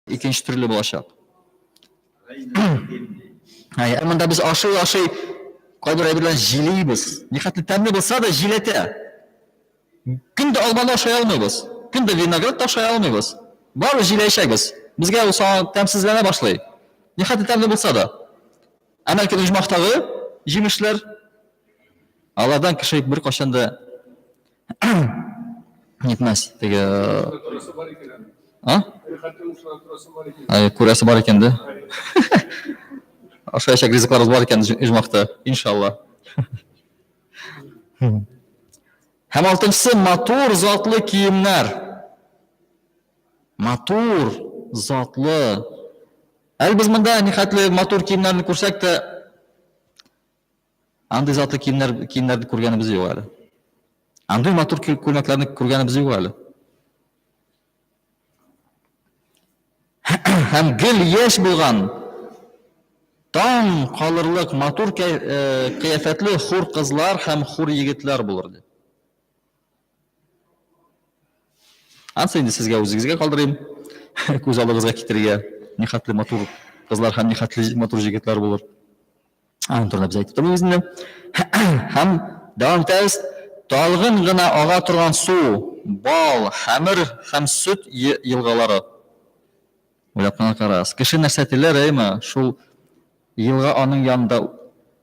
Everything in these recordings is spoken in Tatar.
икенче төрле булачак. Әй, монда без ашый-ашый кайбер әйберләрне җилибез. Нихәтле тәмле булса да җиләтә. Көн дә алманы ашый алмыйбыз. Көн дә виноград та ашый алмыйбыз. Барыбер җиләячәкбез. Безгә ул тәмсезләнә башлый. Нихәтле тәмле булса да. Ә бәлки оҗмахтагы җимешләр алардан кеше беркайчан да нитмәс. Теге А? Ай, күрәсе бар икән дә. Ашаячак ризыкларыбыз бар икән оҗмахта, иншалла. Һәм алтынчысы матур затлы киемнәр. Матур, затлы. Әле без монда нихәтле матур киемнәрне күрсәк тә, андый затлы киемнәр, киемнәрне күргәнебез юк әле. Андый матур күлмәкләрне күргәнебез юк әле. Һәм гел яшь булган, таң калырлык матур э, кыяфәтле хур кызлар һәм хур егетләр булыр дип. Ансы инде сезгә үзегезгә калдырыйм. Күз алдыгызга китерергә. Нихәтле матур кызлар һәм нихәтле матур җегетләр булыр. Аның турында без әйтеп тормыйбыз инде. Һәм дәвам итәбез. Талгын гына ага торган су, бал, хәмер һәм сөт елгалары. Уйлап кына карагыз. Кеше нәрсә теләр, әйме, шул елга аның янында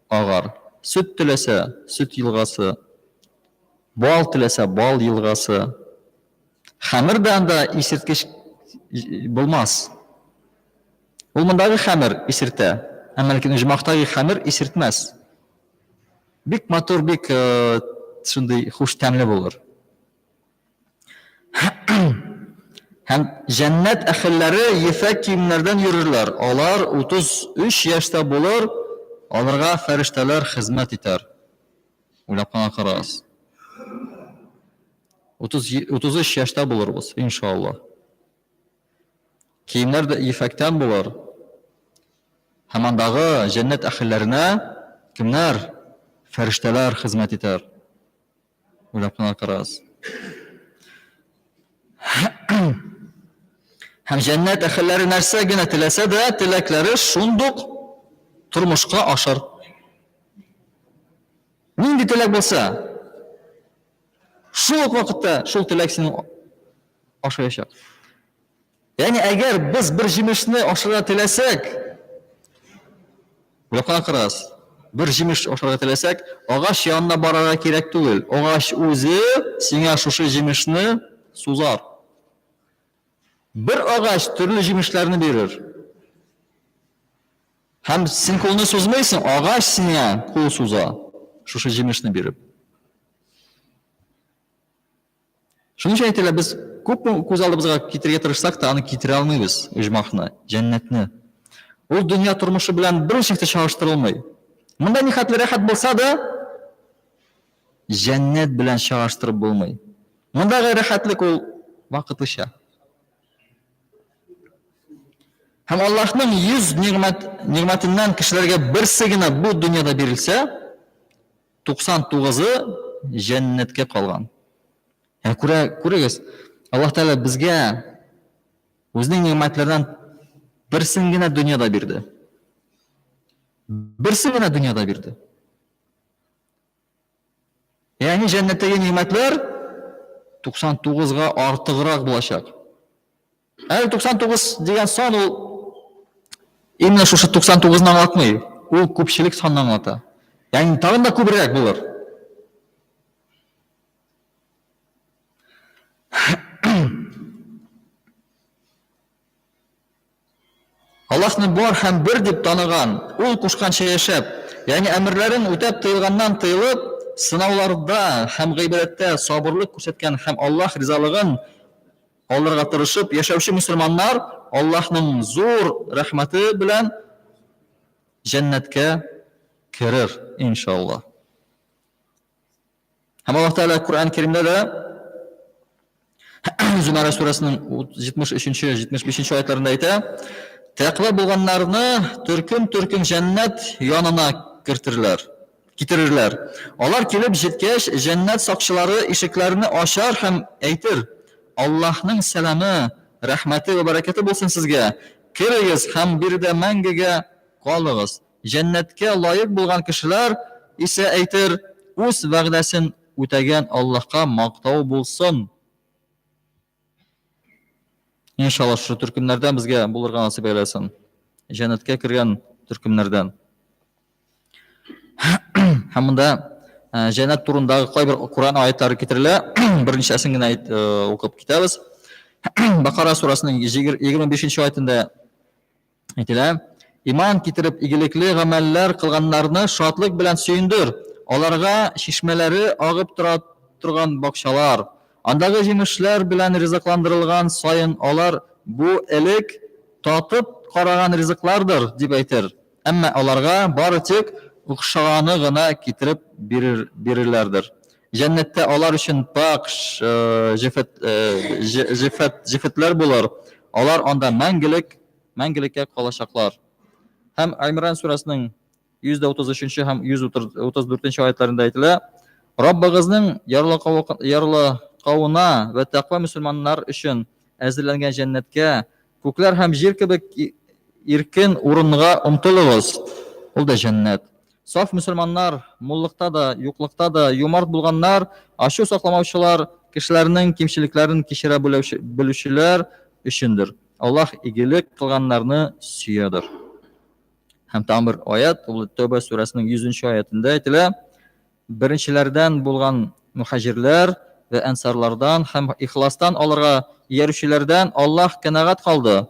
агар. Сөт теләсә, сөт елгасы. Бал теләсә, бал елгасы. Хәмер дә анда исерткеч булмас. Ул мондагы хәмер исертә, әмма ләкин оҗмахтагы хәмер исертмәс. Бик матур, бик э, шундый хуш тәмле булыр. Һәм җәннәт әһелләре ефәк киемнәрдән йөрерләр. Алар 33 яшьтә булыр, аларга фәрештәләр хезмәт итәр. Уйлап кына карагыз. 33 яшьтә булырбыз, иншалла. Киемнәр дә ефәктән булыр. Һәм андагы җәннәт әһелләренә кемнәр? Фәрештәләр хезмәт итәр. Уйлап кына карагыз. Һәм җәннәт әһелләре нәрсә генә теләсә дә, теләкләре шундук тормышка ашыр. Нинди теләк булса, шул ук вакытта шул теләк синең ашаячак. Ягъни әгәр без бер җимешне ашарга теләсәк, Якка карагыз. Бер җимеш ашарга теләсәк, агач янына барырга кирәк түгел. Агач үзе сиңа шушы җимешне сузар. Бер агач төрле җимешләрне бирер. Һәм син кулны сузмыйсың, агач сиңа кул суза, шушы җимешне биреп. Шуның өчен әйтелә, без күп күз алдыбызга китерергә тырышсак та, аны китерә алмыйбыз, оҗмахны, җәннәтне. Ул дөнья тормышы белән берничек тә чагыштырылмый. Монда нихәтле рәхәт булса да, җәннәт белән чагыштырып булмый. Мондагы рәхәтлек ул вакытлыча. Һәм Аллаһның 100 нигъмәт нигъмәтеннән кешеләргә берсе генә бу дөньяда бирелсә, 99-ы җәннәткә калган. Ә күрә, күрегез, Аллаһ Тәгалә безгә үзенең нигъмәтләреннән берсен генә дөньяда бирде. Берсен генә дөньяда бирде. Ягъни җәннәттәге нигъмәтләр 99-га артыграк булачак. Әле 99 дигән сан ул именно шушы 99-ны аңлатмый. Ул күпчелек санны аңлата. Ягъни тагын да күбрәк булыр. Аллаһны бар һәм бер дип таныган, ул кушканча яшәп, ягъни әмерләрен үтәп тыелганнан тыелып, сынауларда һәм гыйбадәттә сабырлык күрсәткән һәм Аллаһ ризалыгын алырга тырышып яшәүче мөселманнар Аллаһның зур рәхмәте белән җәннәткә керер, иншаллаһ. Һәм Аллаһ Тәгалә Коръән Кәримдә дә Зумара сүрәсенең 73-75 аятларында әйтә, тәкъва булганнарны төркем-төркем җәннәт янына кертерләр, китерерләр. Алар килеп җиткәч, җәннәт сакчылары ишекләрне ачар һәм әйтер: Аллаһның сәламе, рәхмәте вә бәрәкәте булсын сезгә. Керегез һәм биредә мәңгегә калыгыз. Җәннәткә лаек булган кешеләр исә әйтер, Үз вәгъдәсен үтәгән Аллаһка мактау булсын. Иншалла, шушы төркемнәрдән безгә булырга насыйп әйләсен. Җәннәткә кергән төркемнәрдән. Һәм монда җәннәт турындагы кайбер Коръән аятлары китерелә. Берничәсен генә укып китәбез. Бакара сурасының 25 аятында әйтелә: Иман китереп игелекле гамәлләр кылганнарны шатлык белән сөендер. Аларга чишмәләре агып тора торган бакчалар. Андагы җимешләр белән ризыкландырылган саен алар бу элек татып караган ризыклардыр, дип әйтер. Әмма аларга бары тик охшаганы гына китереп бирер, бирерләрдер. Җәннәттә алар өчен пакь җефет, җефет, җефетләр булыр, алар анда мәңгелек, мәңгелеккә калачаклар. Һәм Имран сүрәсенең 133 һәм 134 аятларында әйтелә, Раббыгызның ярлыкавына вә тәкъва мөселманнар өчен әзерләнгән җәннәткә, күкләр һәм җир кебек иркен урынга омтылыгыз. Ул да җәннәт. Саф мөселманнар, муллыкта да, юклыкта да юмарт булганнар, ачу сакламаучылар, кешеләрнең кимчелекләрен кичерә белүчеләр өчендер. Аллаһ игелек кылганнарны сөядер. Һәм тагын бер аят, ул Тәүбә сүрәсенең 100 нче аятендә әйтелә, Беренчеләрдән булган мөхаҗирләр вә әнсарлардан һәм ихластан аларга иярүчеләрдән Аллаһ канәгать калды.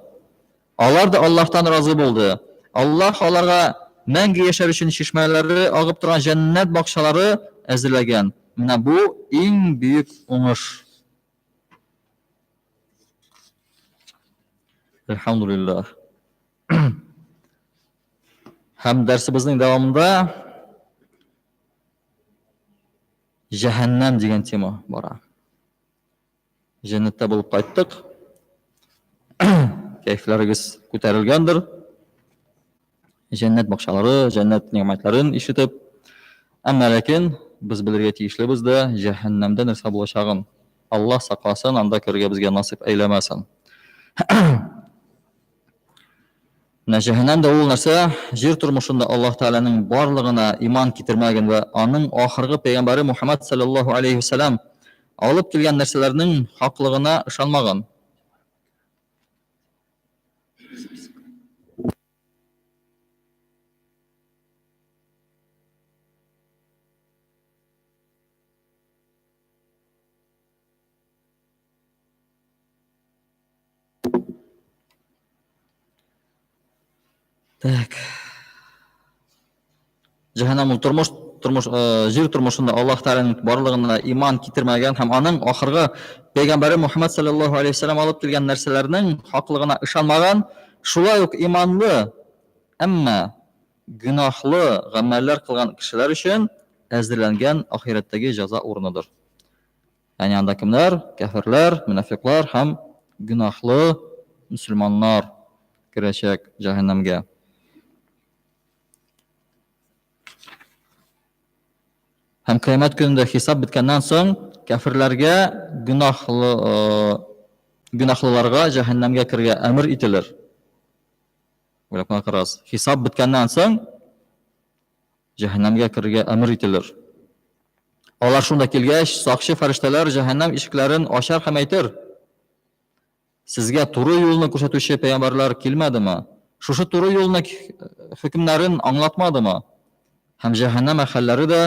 Алар да Аллаһтан разый булды. Аллаһ аларга мәңге яшәр өчен чишмәләре агып торган җәннәт бакчалары әзерләгән. Менә бу иң бөек уңыш. Әлхәмдулиллаһ. Һәм дәрсебезнең дәвамында җәһәннәм дигән тема бара. Җәннәттә булып кайттык. Кәефләрегез күтәрелгәндер. Җәннәт бакчалары, җәннәт нигъмәтләрен ишетеп. Әмма ләкин без белергә тиешлебез дә җәһәннәмдә нәрсә булачагын. Аллаһ сакласын, анда керергә безгә насыйп әйләмәсен. Менә җәһәннәм дә ул нәрсә, җир тормышында Аллаһ Тәгаләнең барлыгына иман китермәгән вә аның ахыргы пәйгамбәре Мухаммад салләллаһу алейһи вә сәлләм алып килгән нәрсәләрнең хаклыгына ышанмаган. Так. Җәһәннәм ул тормыш, тормыш, э, җир тормышында Аллаһ Тәгаләнең барлыгына иман китермәгән һәм аның ахыргы пәйгамбәре Мухаммад саллаллаһу алейһи вәсәлләм алып килгән нәрсәләрнең хаклыгына ышанмаган, шулай ук иманлы, әмма гөнаһлы гамәлләр кылган кешеләр өчен әзерләнгән ахирәттәге җәза урыныдыр. Ягъни анда кемнәр? Кәферләр, мөнафиклар һәм гөнаһлы мөселманнар керәчәк җәһәннәмгә. Һәм кыямәт көнендә хисап беткәннән соң кәферләргә гөнаһлы э, гөнаһлыларга җәһәннәмгә керергә әмер ителер. Уйлап кына карагыз. Хисап беткәннән соң Җәһәннәмгә керергә әмер ителер. Алар шунда килгәч, сакчы фәрештәләр җәһәннәм ишекләрен ачар һәм әйтер, Сезгә туры юлны күрсәтүче пәйгамбәрләр килмәдеме? Шушы туры юлны хөкемнәрен аңлатмадымы? Һәм җәһәннәм әһелләре дә,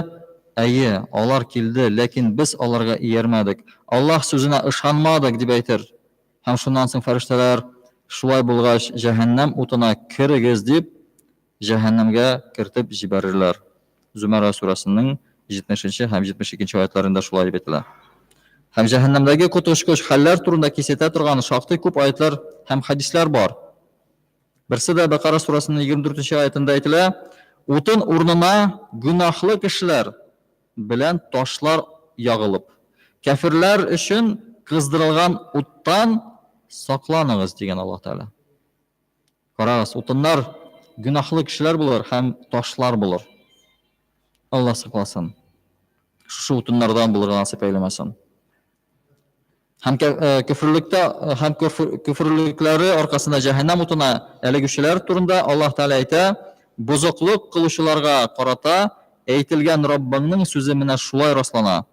Әйе, алар килде, ләкин без аларга иярмәдек, Аллаһ сүзенә ышанмадык, дип әйтер. Һәм шуннан соң фәрештәләр, Шулай булгач, җәһәннәм утына керегез, дип, җәһәннәмгә кертеп җибәрерләр. Зумәра сүрәсенең 70 нче һәм 72 нче аятләрендә шулай дип әйтелә. Һәм җәһәннәмдәге коточкыч хәлләр турында кисәтә торган шактый күп аятлар һәм хәдисләр бар. Берсе дә Бәкара сүрәсенең 24 нче аятында әйтелә, Утын урынына гөнаһлы кешеләр белән ташлар ягылып, кәферләр өчен кыздырылган уттан сакланыгыз, дигән Аллаһ Тәгалә. Карагыз, утыннар гөнаһлы кешеләр булыр һәм ташлар булыр. Алла сакласын. Шушы утыннардан булырга насыйп әйләмәсен. Һәм көферлектә һәм көферлекләре аркасында җәһәннәм утына эләгүчеләр турында Аллаһ Тәгалә әйтә, Бозыклык кылучыларга карата әйтелгән Раббыңның сүзе менә шулай раслана.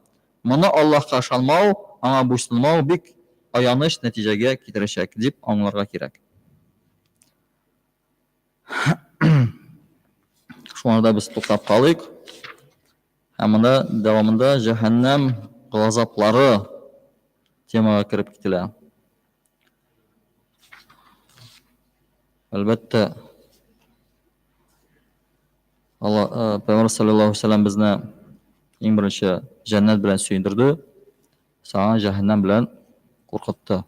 Моны Аллаһка ышанмау, аңа буйсынмау бик аяныч нәтиҗәгә китерәчәк, дип аңларга кирәк. Шуңарда без туктап калыйк. Һәм монда дәвамында җәһәннәм газаплары темага кереп кителә. Әлбәттә, Алла э, Пәйгамбәр саллаллаһу алейһи вәсәлләм безне иң беренче җәннәт белән сөендерде, саңа җәһәннәм белән куркытты.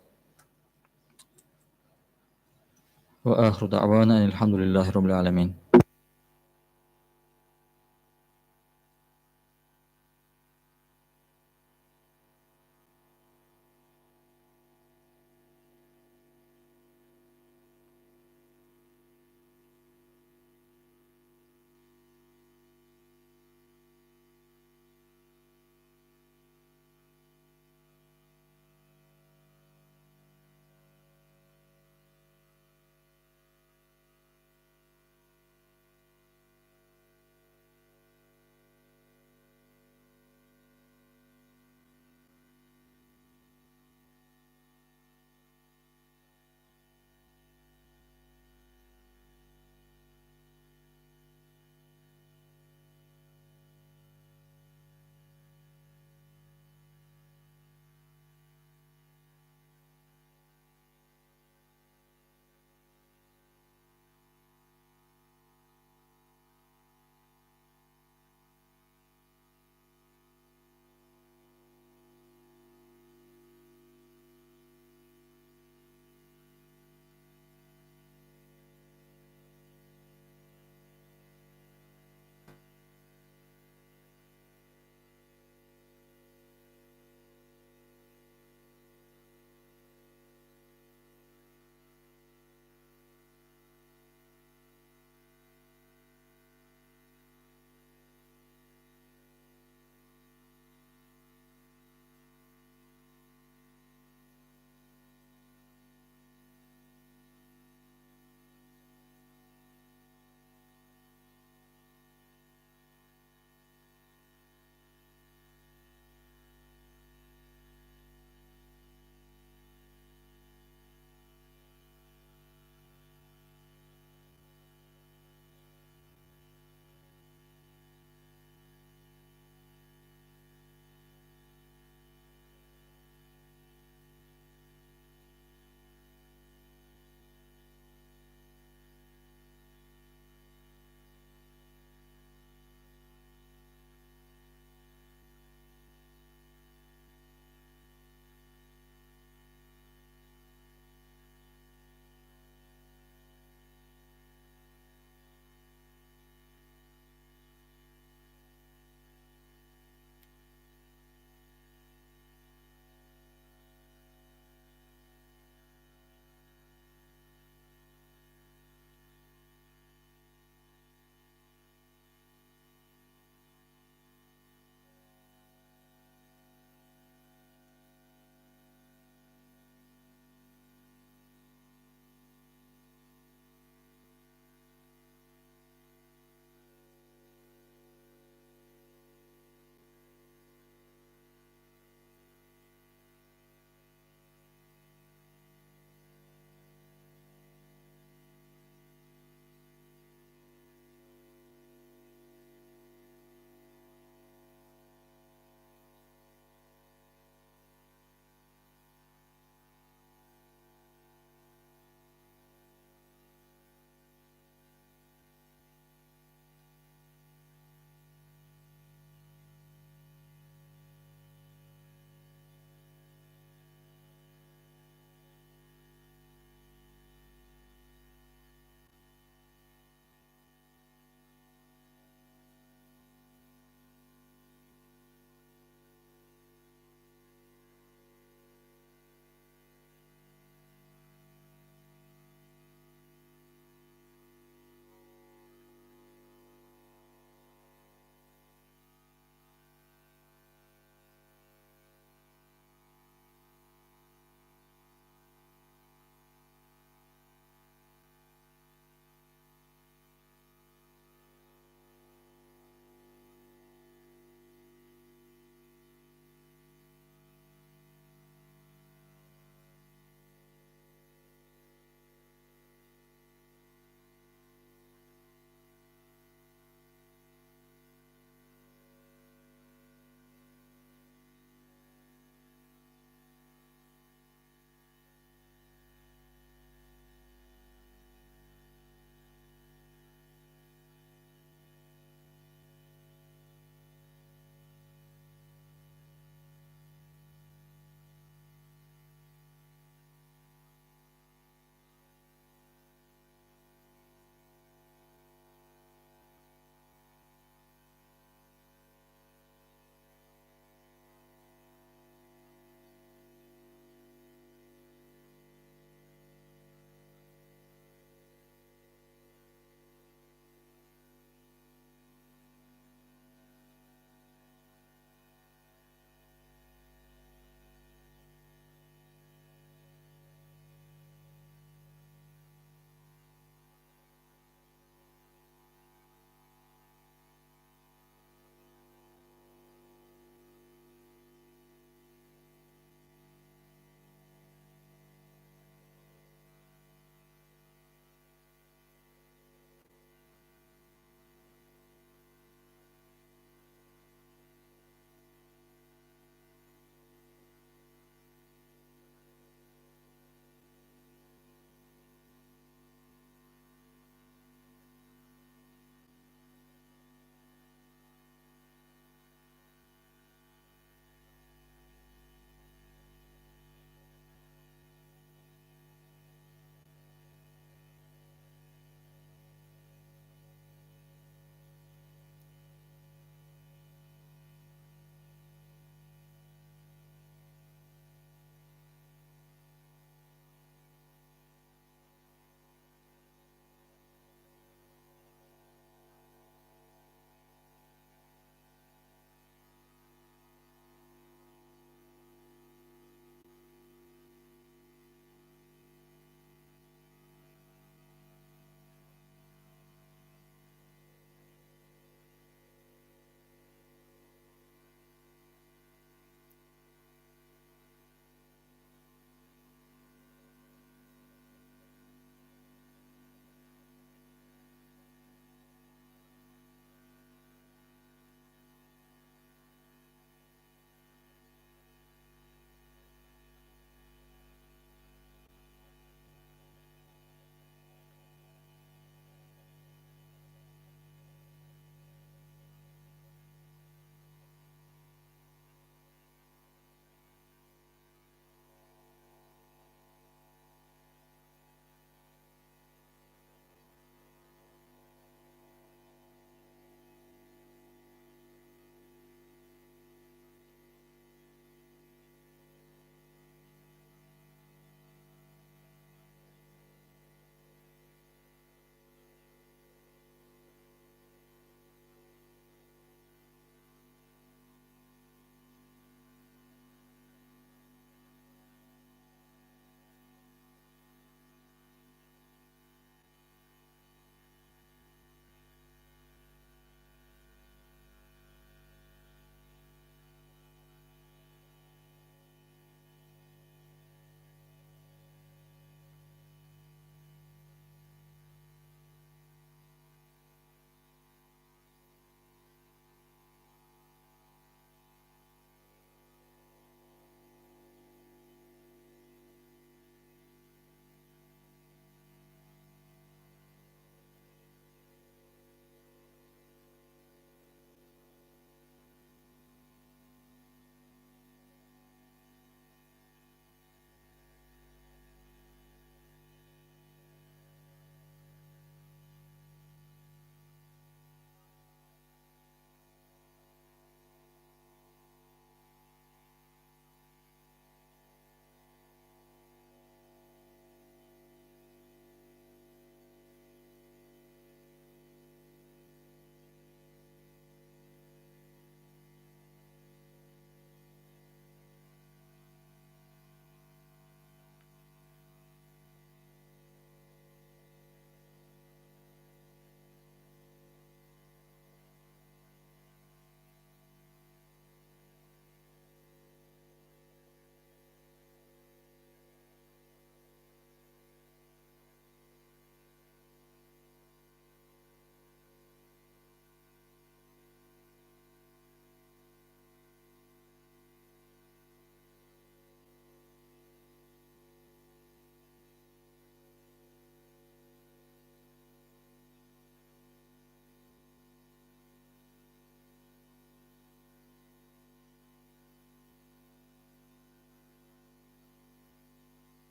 Ва ахиру дa'вана әлхәмдүлиллаһи раббил аламин.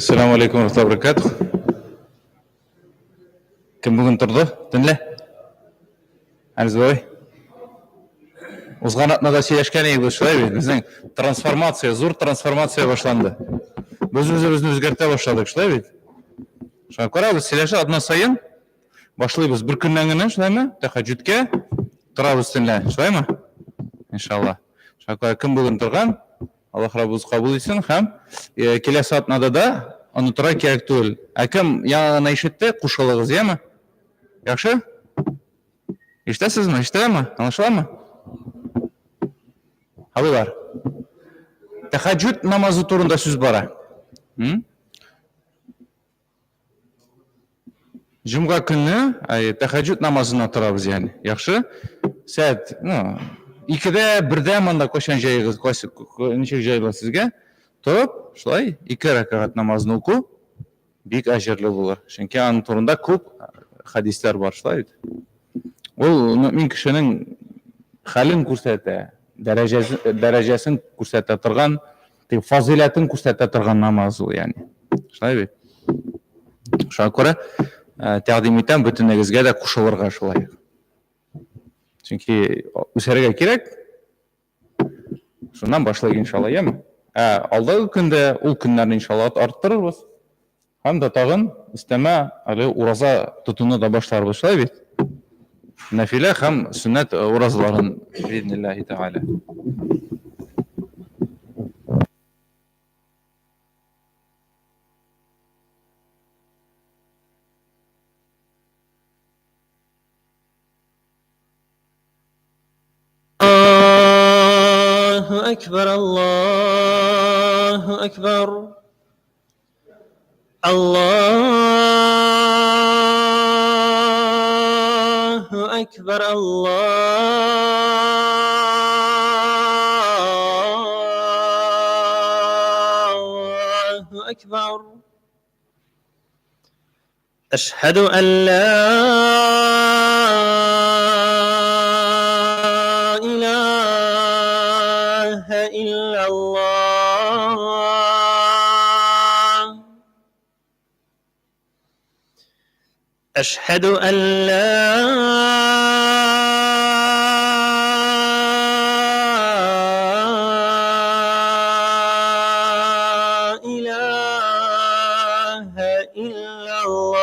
Әссәламү алейкум ва рахматуллаһи ва баракатуһ. Кем бүген торды? Төнлә? Әнис бабай. Узган атнада сөйләшкән идек без, шулай бит? Безнең трансформация, зур трансформация башланды. Без үзебезне үзгәртә башладык, шулай бит? Шуңа күрә без сөйләшә атна саен башлыйбыз. Бер көннән генә, шулаймы? Тәһәҗҗүдкә торабыз төнлә, шулаймы? Иншалла. Шуңа күрә кем бүген торган, Аллаһ Раббыбыз кабул итсен һәм киләсе атнада да онытырга кирәк түгел. Ә кем яңа гына ишетте, кушылыгыз, яме? Яхшы? Ишетәсезме? Ишетәме? Аңлашыламы? Абыйлар. Тәһәҗҗүд намазы турында сүз бара. Җомга көнне тәһәҗҗүд намазына торабыз, ягъни. Яхшы? Сәгать, ну, икедә, бердә монда кайчан җаегыз, кайсы ничек җайлы сезгә? Торып, шулай ике рәкәгать намазны уку бик әҗерле булыр. Чөнки аның турында күп хәдисләр бар, шулай бит? Ул мөмин кешенең хәлен күрсәтә, дәрәҗәсен, дәрәҗәсен күрсәтә торган, фазыйләтен күрсәтә торган намаз ул, ягъни. Шулай бит? Шуңа күрә тәкъдим итәм бөтенегезгә дә кушылырга шулай. Чөнки үсәргә кирәк. Шуннан башлыйк иншалла, яме? Ә алдагы көндә ул көннәрне иншалла арттырырбыз. Һәм дә тагын өстәмә әле ураза тотуны да башларбыз, шулай бит? Нәфилә һәм сөннәт уразаларын биизнилләһи тәгалә. Аллаһу әкбәр, Аллаһу әкбәр. Аллаһу әкбәр, Аллаһу әкбәр. Әшһәду ән ла илаһа иллаллаһ. Әшһәду ән ла илаһа иллаллаһ.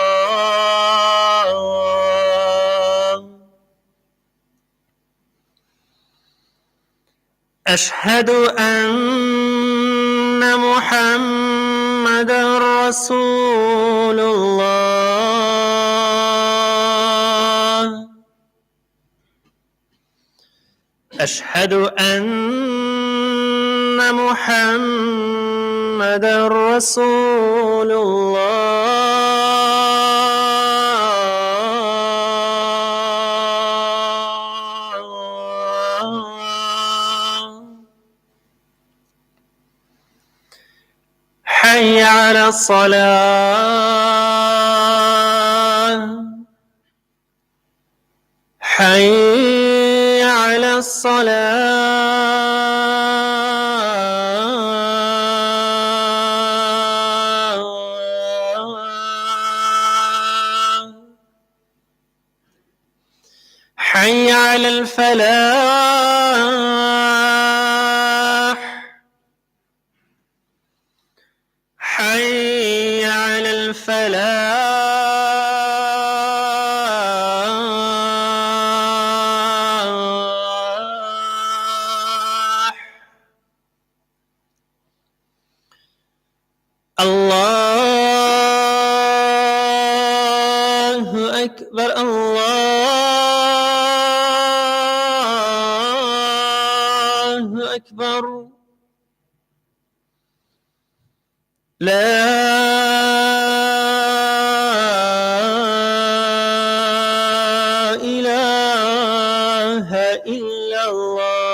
Әшһәду әннә Мухаммадан Расулуллаһ. Әшһәду әннә Мухаммадан Расулуллаһ. Хәйя аля салах. Хәйя аля салах. حي على الفلاح حي على الفلاح الله أكبر الله أكبر لا إله إلا الله.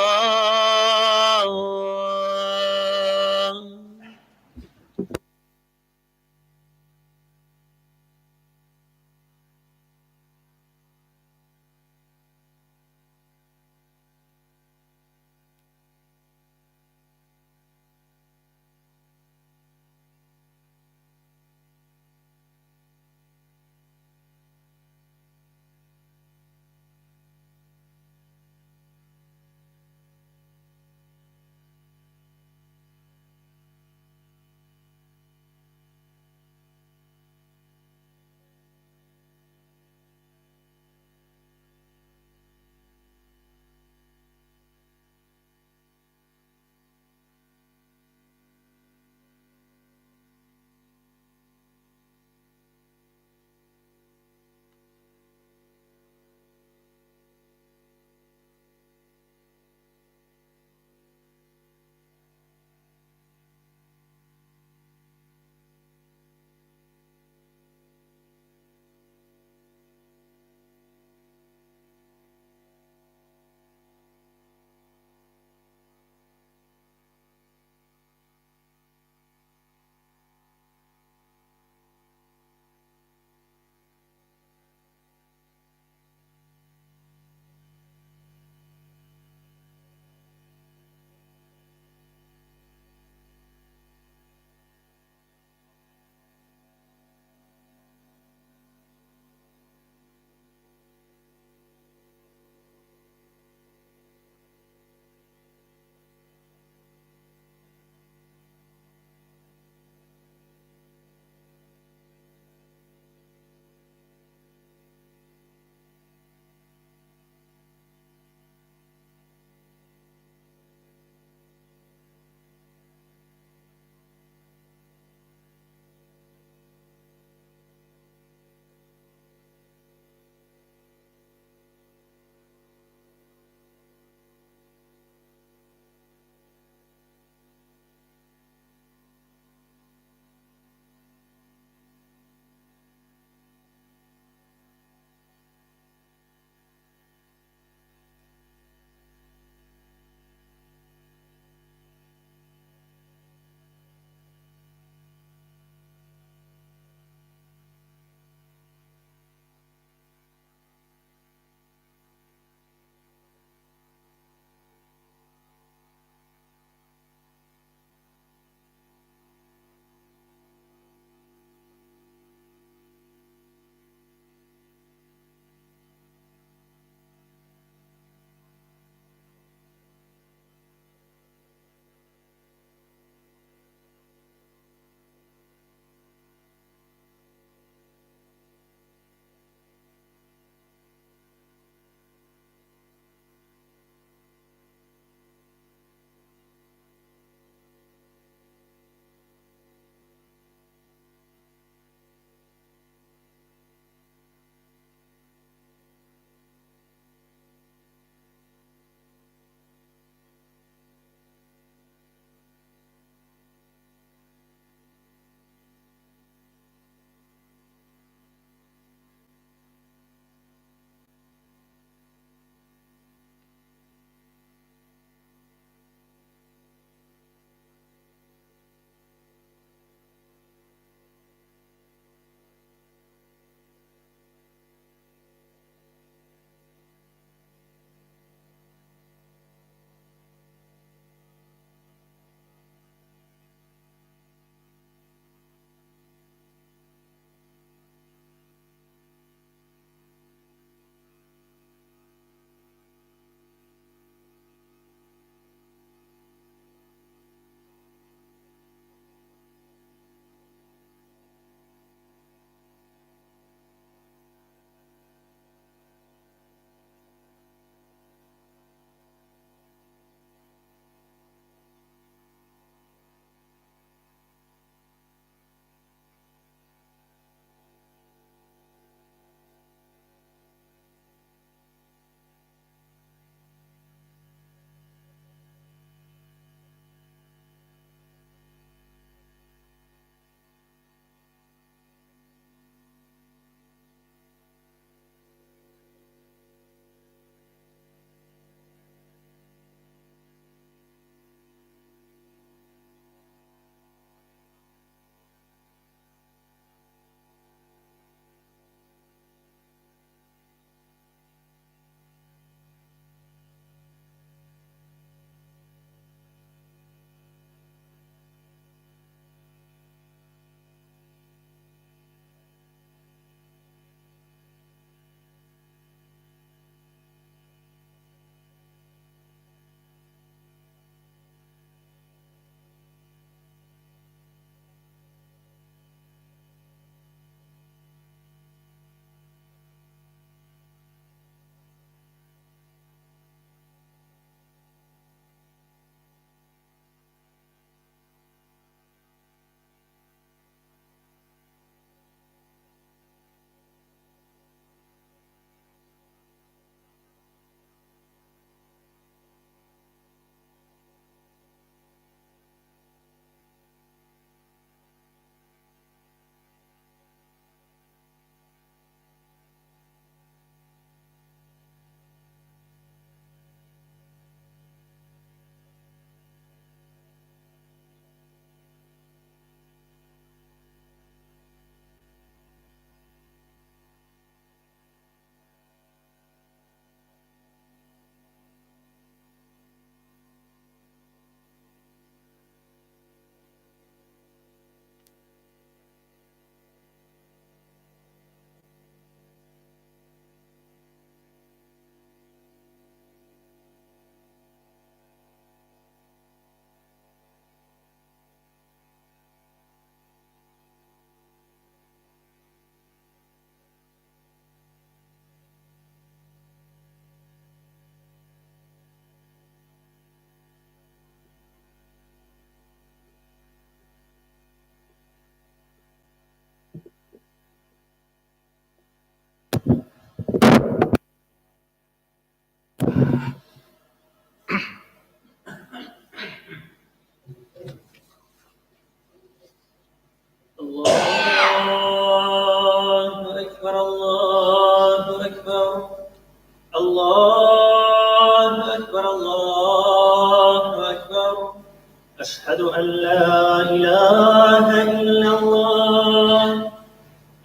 أشهد أن لا إله إلا الله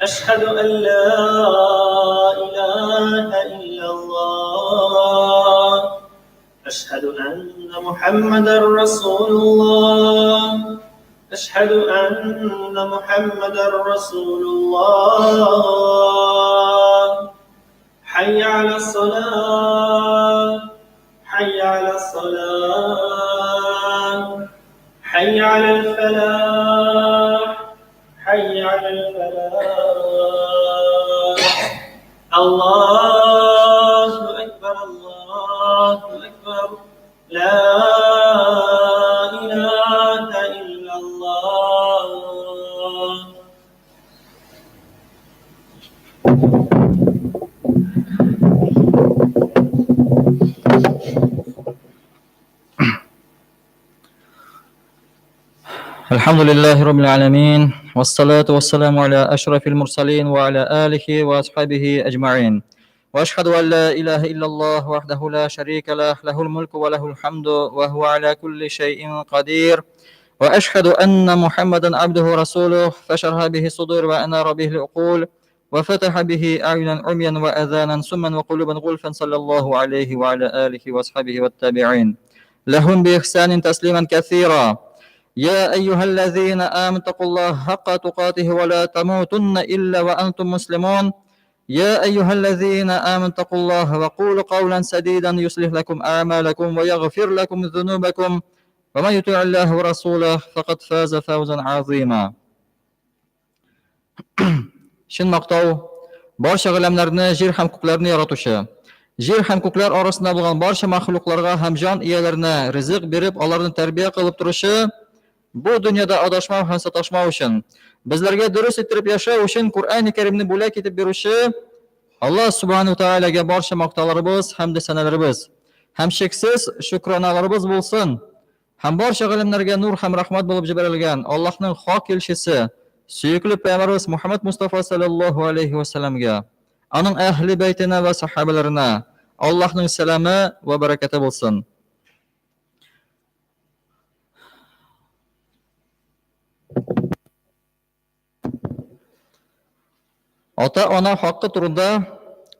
أشهد أن لا إله إلا الله أشهد أن محمدا رسول الله أشهد أن محمدا رسول الله حي على الصلاة حي على الصلاة حي على الفلاح حي على الفلاح الله أكبر الله أكبر لا إله إلا الله. الحمد لله رب العالمين والصلاة والسلام على أشرف المرسلين وعلى آله وأصحابه أجمعين وأشهد أن لا إله إلا الله وحده لا شريك له له الملك وله الحمد وهو على كل شيء قدير وأشهد أن محمدا عبده ورسوله فشرح به الصدور وأنار به العقول وفتح به أعينا عميا وأذانا سما وقلوبا غلفا صلى الله عليه وعلى آله وأصحابه والتابعين لهم بإحسان تسليما كثيرا. يا أيها الذين آمنوا اتقوا الله حق تقاته ولا تموتن إلا وأنتم مسلمون. يا أيها الذين آمنوا اتقوا الله وقولوا قولا سديدا يصلح لكم أعمالكم ويغفر لكم ذنوبكم ومن يطع الله ورسوله فقد فاز فوزا عظيما. Чын мактау барча галәмнәрне, җир һәм күкләрне яратучы, җир һәм күкләр арасында булган барча мәхлукларга һәм җан ияләренә ризык биреп, аларны тәрбия кылып торучы, бу дөньяда адашмау һәм саташмау өчен, безләргә дөрес иттереп яшәү өчен Коръән Кәримне бүләк итеп бирүче Аллаһ Субхану Таалагә барча мактауларыбыз һәм дә сәнәләребез һәм чиксез шөкраналарыбыз булсын. Һәм барча галәмнәргә нур һәм рәхмәт булып җибәрелгән Аллаһның хак илчесе, сөекле пәйгамбәребез Мухаммад Мустафа саллаллаһу алейхи ва сәлламгә, аның әһле бәйтенә вә сахабаларына Аллаһның сәламе вә бәрәкәте булсын. Ата-ана хакы турында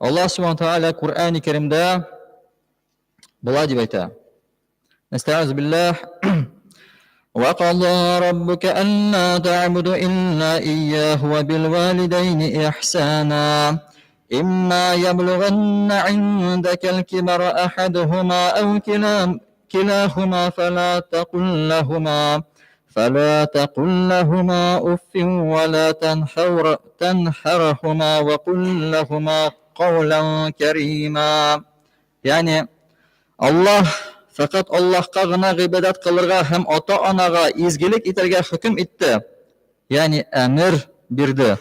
Аллаһ Субхану Тааля Коръән-и Кәримдә болай дип әйтә. Нәстәгыйзу биллаһ. وقضى ربك ألا تعبدوا إلا إياه وبالوالدين إحسانا إما يبلغن عندك الكبر أحدهما أو كلاهما فلا تقل لهما أف ولا تنحرهما وقل لهما قولا كريما. Yani Allah faqat Allahqa gına гыйбадәт кылырга һәм ата-анага изгелек итәргә хөкем итте. Ягъни әмер бирде.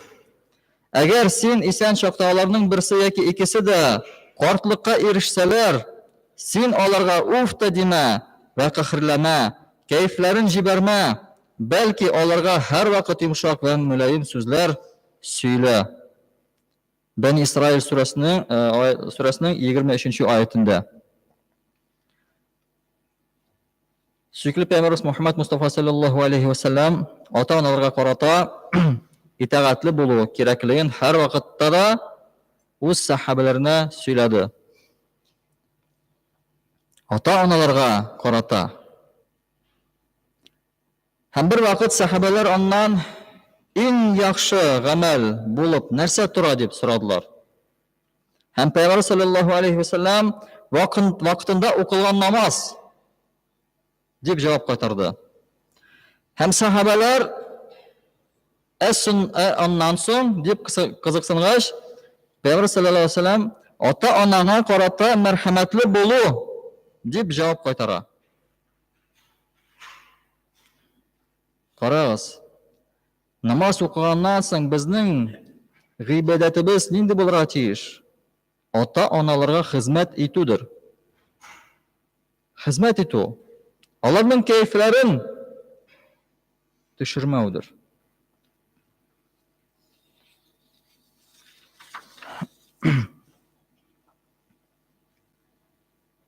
Әгәр син исән чакта аларның берсе яки икесе дә картлыкка ирешсәләр, син аларга уф та димә вә каһерләмә, кәефләрен җибәрмә, бәлки аларга һәрвакыт йомшак вә мөлаем сүзләр сөйлә. Бәни Исраил сүрәсенең сүрәсенең 23 аятендә. Сөекле пәйгамбәребез Мухаммад Мустафа саллаллаһу алейхи ва саллям ата-аналарга карата итагатьле булу кирәклеген һәрвакытта да үз сахабәләренә сөйләде. Ата-аналарга карата. Һәм бер вакыт сәхабәләр аннан иң яхшы гамәл булып нәрсә тора дип сорадылар. Һәм Пәйгамбәр саллаллаһу алейхи вәсәлләм вакытында укылган намаз дип җавап кайтарды. Һәм сәхабәләр ә аннан соң дип кызыксынгач, Пәйгамбәр саллаллаһу алейхи вәсәлләм ата-анаңа карата мәрхәмәтле булу дип җавап кайтара. Карагыз. Намаз укыганнан соң безнең гыйбадәтебез нинди булырга тиеш? Ата-аналарга хезмәт итүдер. Хезмәт итү. Аларның кәефләрен төшермәүдер.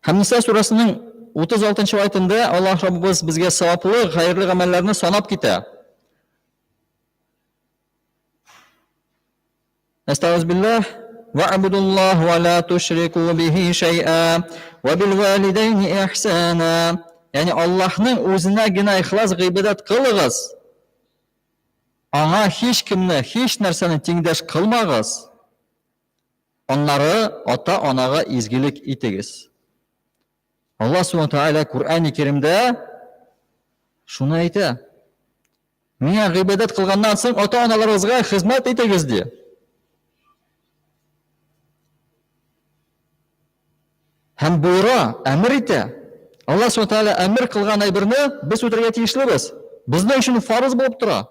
Һәм Ниса сүрәсенең 36 аятында Аллаһ Раббыбыз безгә саваплы, хәерле гамәлләрне санап китә. Әстәгъфируллаһ биллаһ ва'будуллаһ ва ла тушрику бихи шәй'a ва бил валидәйни ихсана. Ягъни Аллаһның үзенә генә ихлас гыйбадәт кылыгыз. Аңа һич кемне, һич нәрсәне тиңдәш кылмагыз. Аннары ата-анага изгелек итегез. Аллаһ Субхану Тааля Коръәни Кәримдә шуны әйтә. Миңа гыйбадәт кылганнан соң ата-аналарыгызга хезмәт итегез ди. Һәм боера, әмер итә. Аллаһ Субхану Тааля әмер кылган әйберне без үтәргә тиешлебез. Безнең өчен фарыз булып тора.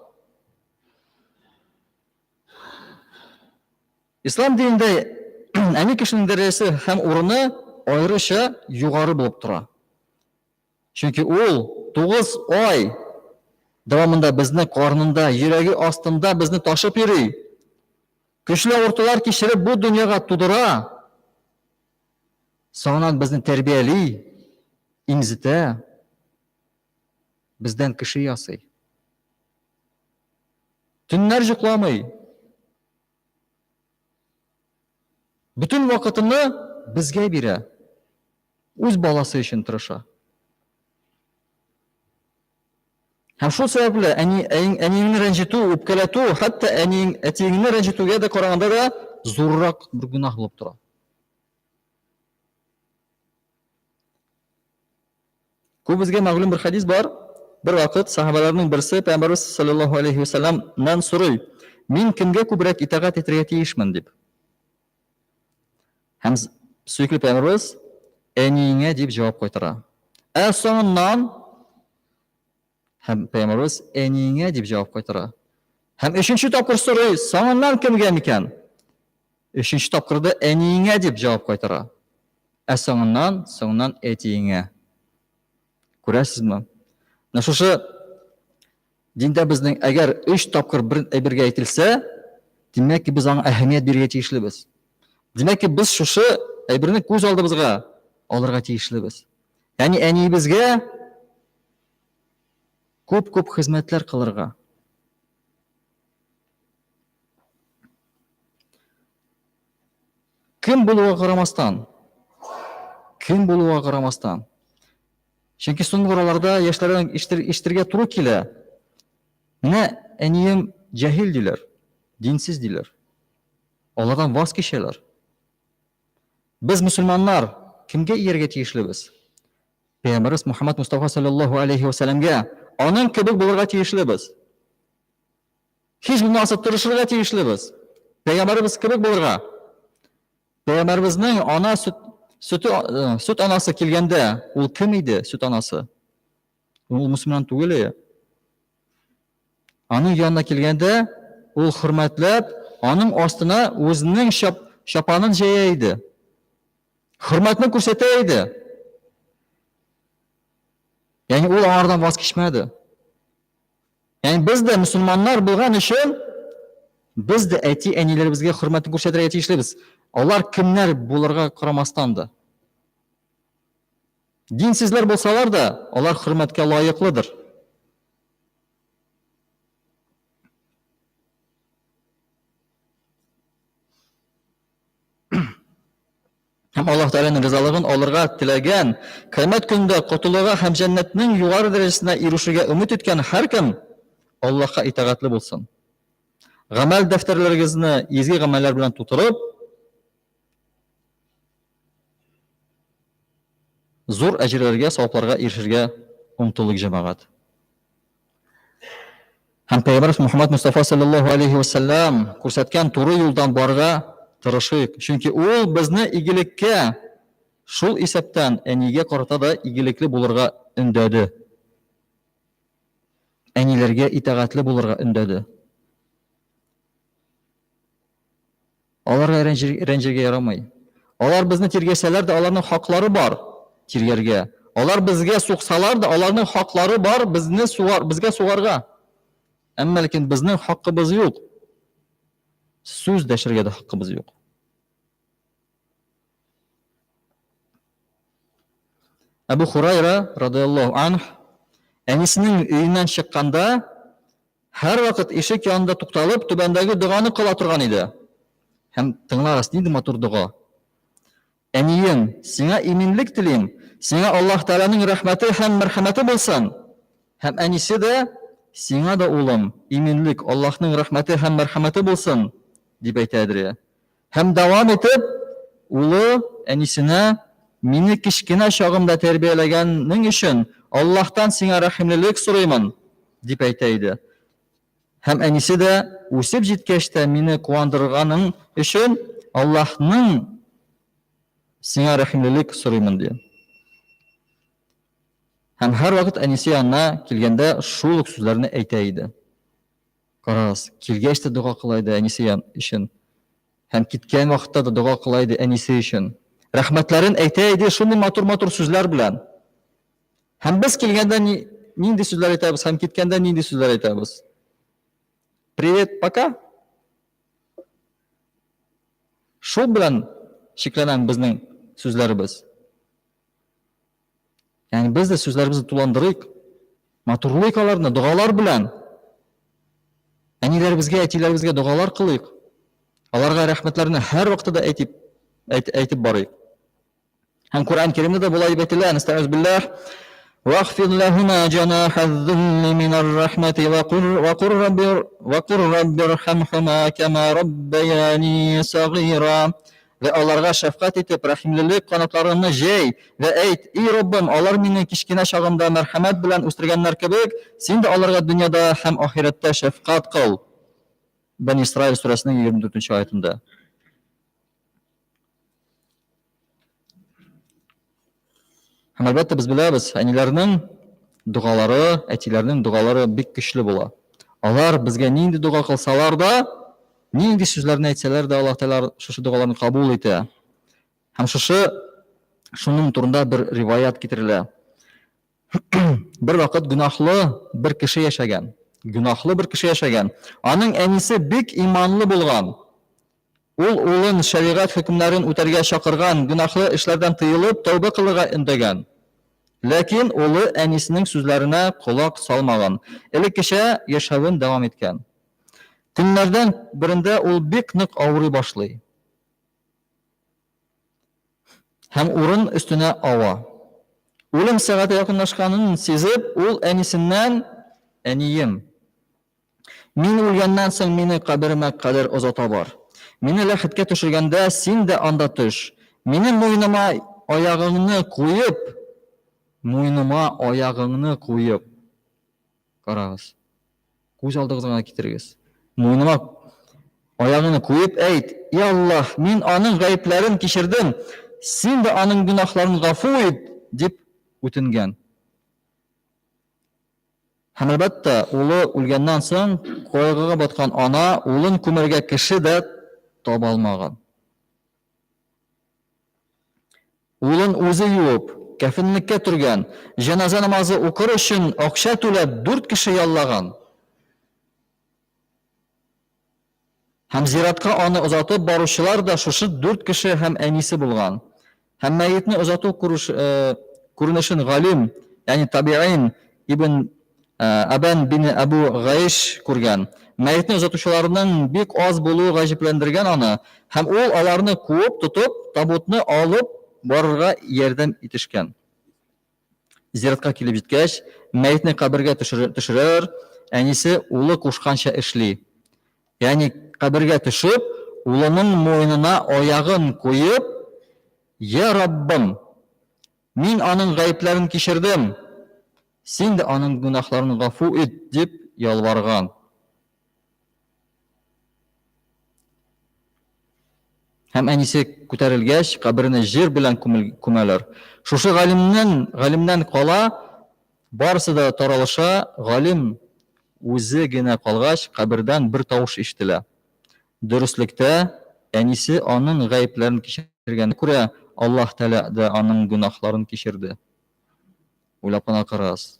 Ислам динендә әни кешенең дәрәҗәсе һәм урыны аеруча югары булып тора. Чөнки ул 9 ай дәвамында безне карнында, йөрәге астында безне ташып йөри. Көчле авыртулар кичереп бу дөньяга тудыра. Соңыннан безне тәрбияли, имзетә, бездән кеше ясый. Төннәр җокламый. Бөтен вакытыны безгә бирә. Үз баласы өчен тырыша. Һәм шул сәбәпле әни, әниеңне рәнҗетү, үпкәләтү, хәтта әниең, әтиеңне рәнҗетүгә дә караганда да зуррак бер гөнаһ булып тора. Күбебезгә мәгълүм бер хәдис бар. Бер вакыт сахабаларның берсе Пәйгамбәрбез саллаллаһу алейхи ва салламнан сорый: "Мин кемгә күбрәк итагать итәргә тиешмен?" дип. Һәм сөекле Пәйгамбәрбез әниеңә дип җавап кайтара. Ә соңыннан һәм Пәйгамбәрбез әниеңә дип җавап кайтара. Һәм өченче тапкыр сорый, соңыннан кемгә микән? Өченче тапкырда әниеңә дип җавап кайтара. Ә соңыннан, соңыннан әтиеңә. Күрәсезме? Менә шушы диндә безнең әгәр өч тапкыр бер әйбергә әйтелсә, димәк ки, без аңа әһәмият бирергә тиешлебез. Димәк ки, без шушы әйберне күз алдыбызга алырга тиешлебез. Ягъни әниебезгә күп-күп хезмәтләр кылырга. Кем булуга карамастан, кем булуга карамастан. Чөнки соңгы араларда яшьләрдән ишетергә туры килә. Менә әнием җаһил диләр, динсез диләр. Алардан ваз кичәләр. Без мөселманнар кемгә ияргә тиешлебез? Пәйгамбәрбез Мухаммад Мустафа саллаллаһу алейхи ва сәлламгә аның кебек булырга тиешлебез. Һич булмаса тырышырга тиешлебез. Пәйгамбәребез кебек булырга. Пәйгамбәребезнең ана сөт, сөте, э, сөт анасы килгәндә, ул кем иде сөт анасы? Ул мөселман түгел иде. Аның янына килгәндә, ул хөрмәтләп, аның астына үзенең чап, чапанын җәя иде. Хөрмәтне күрсәтә иде. Ягъни ул аңардан ваз кичмәде. Ягъни без дә мөселманнар булган өчен без дә әти-әниләребезгә хөрмәтне күрсәтергә тиешлебез. Алар кемнәр булырга карамастан да. Динсезләр булсалар да, алар хөрмәткә лаеклыдыр. Һәм Аллаһ Тәгаләнең ризалыгын алырга теләгән, кыямәт көнендә котылырга һәм җәннәтнең югары дәрәҗәсенә ирешергә өмет иткән һәркем Аллаһка итагатьле булсын. Гамәл дәфтәрләрегезне изге гамәлләр белән тутырып, зур әҗерләргә, савапларга ирешергә омтылыйк, җәмәгать. Һәм Пәйгамбәрбез Мухаммад Мустафа саллаллаһу алейхи ва саллям күрсәткән туры юлдан барырга тырышыйк. Чөнки ул безне игелеккә, шул исәптән әнигә карата да игелекле булырга өндәде. Әниләргә итагатьле булырга өндәде. Аларга рәнҗергә ярамый. Алар безне тиргәсәләр дә, аларның хаклары бар тиргәргә. Алар безгә суксалар да, аларның хаклары бар безне сугар, безгә сугарга. Әмма ләкин безнең хакыбыз юк. Сүз дәшергә дә хакыбыз юк. Әбу Хурайра, радыяллаһу анһ, әнисенең өеннән чыкканда, һәрвакыт ишек янында тукталып, түбәндәге доганы кыла торган иде. Һәм тыңлагыз, нинди матур дога. Әнием, сиңа иминлек телим, сиңа Аллаһ Тәгаләнең рәхмәте һәм мәрхәмәте булсын. Һәм әнисе дә, сиңа да, улым, иминлек, Аллаһның рәхмәте һәм мәрхәмәте булсын, дип әйтә иде. Һәм дәвам итеп, улы әнисенә, Мине кечкенә чагымда тәрбияләгәнең өчен Аллаһтан сиңа рәхимлелек сорыймын, дип әйтә иде. Һәм әнисе дә, Үсеп җиткәч тә мине куандырганың өчен Аллаһның сиңа рәхимлелек сорыймын, ди. Һәм һәрвакыт әнисе янына килгәндә шул ук сүзләрне әйтә иде. Карагыз, килгәч тә дога кыла иде әнисе өчен. Һәм киткән вакытта да дога кыла иде әнисе өчен. Рәхмәтләрен әйтә иде шундый матур-матур сүзләр белән. Һәм без килгәндә ни, нинди сүзләр әйтәбез һәм киткәндә нинди сүзләр әйтәбез? Привет, пока. Шул белән чикләнәм безнең сүзләребез. Ягъни без дә сүзләребезне туландырыйк, матурлыйк аларны догалар белән. Әниләребезгә, әтиләребезгә догалар кылыйк. Аларга рәхмәтләрне һәр вакытта да әйтеп, әйт, әйтеп барыйк. Һәм Коръән Кәримдә дә болай дип әйтелә, Нәстәгыйз билләһ, Вахфид ләһума җанахаз зулли минар рахмати ва кур ва кур рабби ва кур рабби ирхамхума кама раббаяни сагира. Вә аларга шәфкать итеп, рәхимлелек канатларыңны җәй, вә әйт, И Раббым, алар мине кечкенә чагымда мәрхәмәт белән үстергәннәр кебек, Син дә аларга дөньяда һәм ахирәттә шәфкать кыл. Бәни Исраил сүрәсенең 24 нче аятында. Һәм әлбәттә без беләбез, әниләрнең догалары, әтиләрнең догалары бик көчле була. Алар безгә нинди дога кылсалар да, нинди сүзләрне әйтсәләр дә, Аллаһ Тәгалә шушы догаларны кабул итә. Һәм шушы шуның турында бер риваять китерелә. Бер вакыт гөнаһлы бер кеше яшәгән. Гөнаһлы бер кеше яшәгән. Аның әнисе бик иманлы булган. Ул улын шәригать хөкемнәрен үтәргә чакырган, гөнаһлы эшләрдән тыелып, тәүбә кылырга өндәгән. Ләкин улы әнисенең сүзләренә колак салмаган, элеккечә яшәвен дәвам иткән. Көннәрдән берендә ул бик нык авырый башлый һәм урын өстенә ава. Үлем сәгате якынлашканын сизеп, ул әнисеннән, Әнием, Мин үлгәннән соң мине каберемә кадәр озата бар. Мине ләхеткә төшергәндә син дә анда төш. Минем муеныма аягыңны куеп, муеныма аягыңны куеп. Карагыз. Күз алдыгызга гына китерегез. Муеныма аягыңны куеп әйт, И Аллаһ, мин аның гаепләрен кичердем, син дә аның гөнаһларын гафу ит, дип үтенгән. Һәм, әлбәттә, улы үлгәннән соң, кайгыга баткан ана улын күмәргә кеше дә таба алмаган. Улын үзе юып, кәфенлеккә төргән, җеназа намазы укыр өчен акча түләп дүрт кеше яллаган. Һәм зиратка аны озатып баручылар да шушы дүрт кеше һәм әнисе булган. Һәм мәетне озату күренешен галим, ягъни табигыйн ибн Абан бине Әбу Гаиш күргән. Мәетне озатучыларның бик аз булуы гаҗәпләндергән аны, һәм ул аларны куып тотып, табутны алып барырга ярдәм итешкән. Зиратка килеп җиткәч, мәетне кабергә төшерер, әнисе улы кушканча эшли. Ягъни кабергә төшеп, улының муенына аягын куеп, Я Раббым, мин аның гаепләрен кичердем, син дә аның гөнаһларын гафу ит, дип ялварган. Һәм әнисе күтәрелгәч, каберене җир белән күмәләр. Шушы галимнән, галимнән кала барысы да таралыша, галим үзе генә калгач, кабердән бер тавыш ишетелә. Дөреслектә, әнисе аның гаепләрен кичергәнгә күрә, Аллаһ Тәгалә дә аның гөнаһларын кичерде. Уйлап кына карагыз.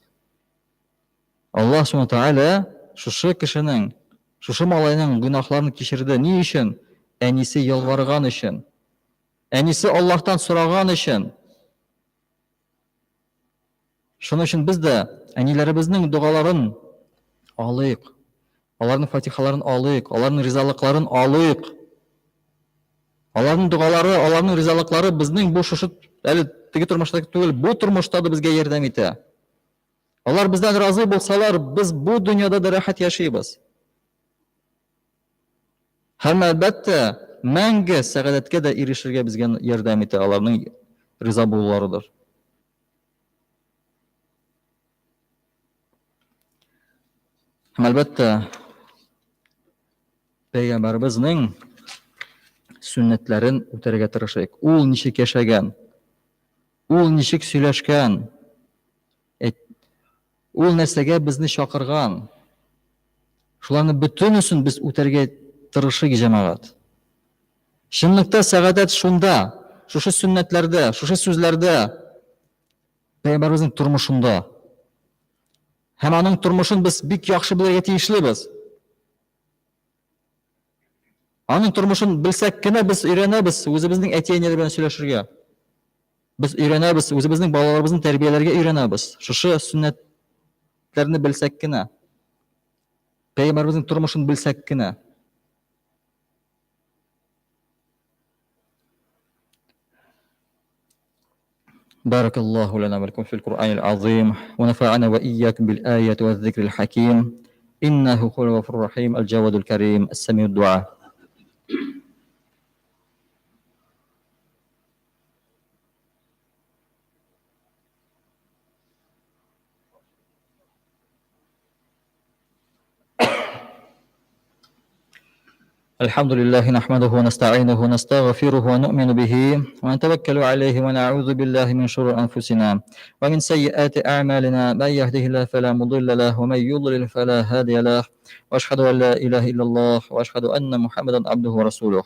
Аллаһ Субхану Тәгалә шушы кешенең, шушы малайның гөнаһларын кичерде. Ни өчен? Әнисе ялварган өчен. Әнисе Аллаһтан сораган өчен. Шуның өчен без дә әниләребезнең догаларын алыйк. Аларның фатихаларын алыйк, аларның ризалыкларын алыйк. Аларның догалары, аларның ризалыклары безнең бу шушы әле теге тормышта түгел, бу тормышта да безгә ярдәм итә. Алар бездән разый булсалар, без бу дөньяда да рәхәт яшибез. Һәм әлбәттә, мәңге сәгадәткә дә ирешергә безгә ярдәм итә аларның риза булуларыдыр. Һәм әлбәттә, пәйгамбәребезнең сөннәтләрен үтәргә тырышыйк. Ул ничек яшәгән, ул ничек сөйләшкән, ул нәрсәгә безне чакырган. Шуларны бөтенесен без үтәргә тырышыйк, җәмәгать. Чынлыкта сәгадәт шунда, шушы сөннәтләрдә, шушы сүзләрдә, Пәйгамбәребезнең тормышында. Һәм аның тормышын без бик яхшы белергә тиешлебез. Аның тормышын белсәк кенә без өйрәнәбез үзебезнең әти-әниләр белән сөйләшергә. Без өйрәнәбез, үзебезнең балаларыбызны тәрбияләргә өйрәнәбез. Шушы сөннәтләрне белсәк кенә. Пәйгамбәребезнең тормышын белсәк кенә. بارك الله لنا ولكم في القرآن العظيم ونفعنا وإياكم بالآية والذكر الحكيم إنه هو الغفور الرحيم الجواد الكريم السميع الدعاء. الحمد لله نحمده ونستعينه ونستغفره ونؤمن به ونتوكل عليه ونعوذ بالله من شرور أنفسنا ومن سيئات أعمالنا، من يهده الله فلا مضل له ومن يضلل فلا هادي له، وأشهد أن لا إله إلا الله وأشهد أن محمدا عبده ورسوله.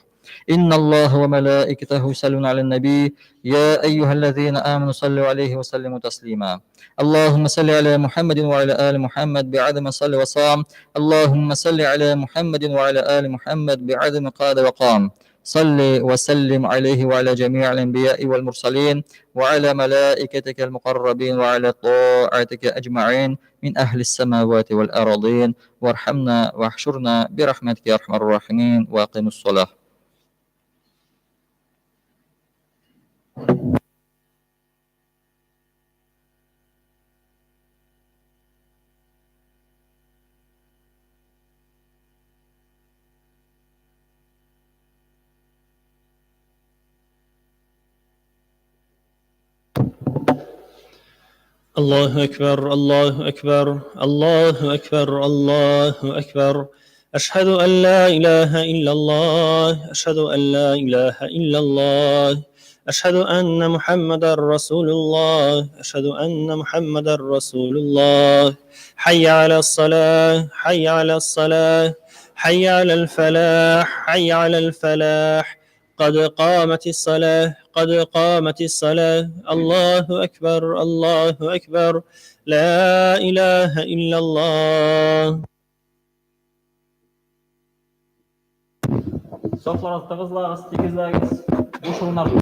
إن الله وملائكته يصلون على النبي يا أيها الذين آمنوا صلوا عليه وسلموا تسليما. اللهم صل على محمد وعلى آل محمد بعدد ما صلى وصام. اللهم صل على محمد وعلى آل محمد بعدد ما قاد وقام. صل وسلم عليه وعلى جميع الأنبياء والمرسلين وعلى ملائكتك المقربين وعلى طاعتك أجمعين من أهل السماوات والأراضين، وارحمنا واحشرنا برحمتك يا أرحم الراحمين، وأقم الصلاة. الله أكبر الله أكبر الله أكبر الله أكبر. أشهد أن لا إله إلا الله، أشهد أن لا إله إلا الله، أشهد أن محمدا رسول الله، أشهد أن محمدا رسول الله. حي على الصلاة، حي على الصلاة، حي على الفلاح، حي على الفلاح. قد قامت الصلاة، قد قامت الصلاة. الله أكبر الله أكبر، لا إله إلا الله. Сафларыгыз тыгызлагыз, тигезләгез, буш урыннар.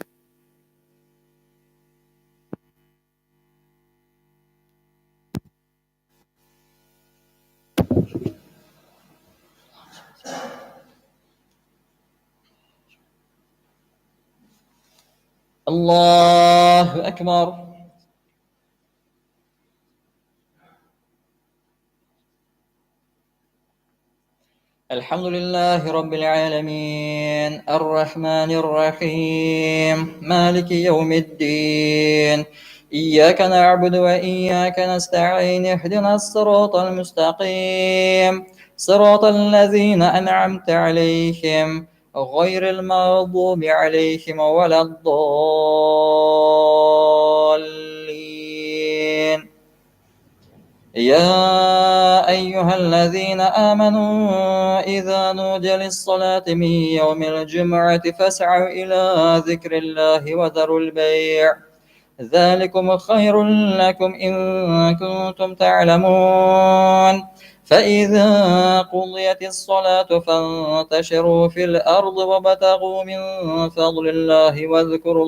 الله أكبر. الحمد لله رب العالمين الرحمن الرحيم مالك يوم الدين إياك نعبد وإياك نستعين اهدنا الصراط المستقيم صراط الذين أنعمت عليهم غير المغضوب عليهم ولا الضالين. يا أيها الذين آمنوا إذا نودي للصلاة من يوم الجمعة فاسعوا إلى ذكر الله وذروا البيع ذلكم خير لكم إن كنتم تعلمون. فإذا قضيت الصلاة فانتشروا في الأرض وابتغوا من فضل الله واذكروا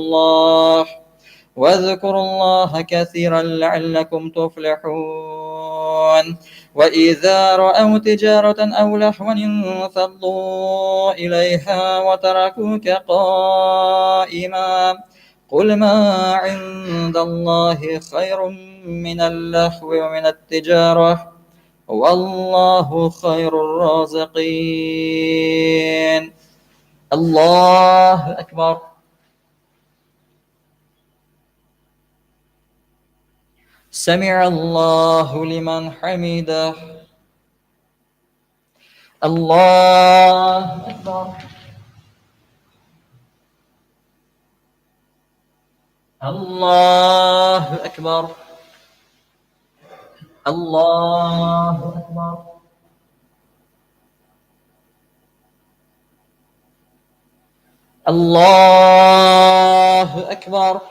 واذكروا الله كثيرا لعلكم تفلحون. وإذا رأوا تجارة أو لهوا انفضوا إليها وتركوك قائما. قل ما عند الله خير من اللهو ومن التجارة والله خير الرازقين. الله أكبر. سمع الله لمن حمده. الله أكبر. الله أكبر. الله أكبر. الله أكبر.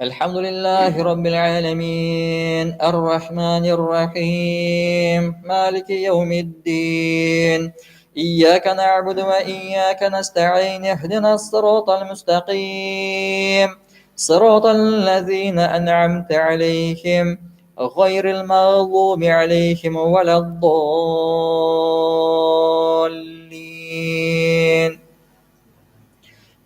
الحمد لله رب العالمين الرحمن الرحيم مالك يوم الدين إياك نعبد وإياك نستعين اهدنا الصراط المستقيم صراط الذين أنعمت عليهم غير المغضوب عليهم ولا الضالين.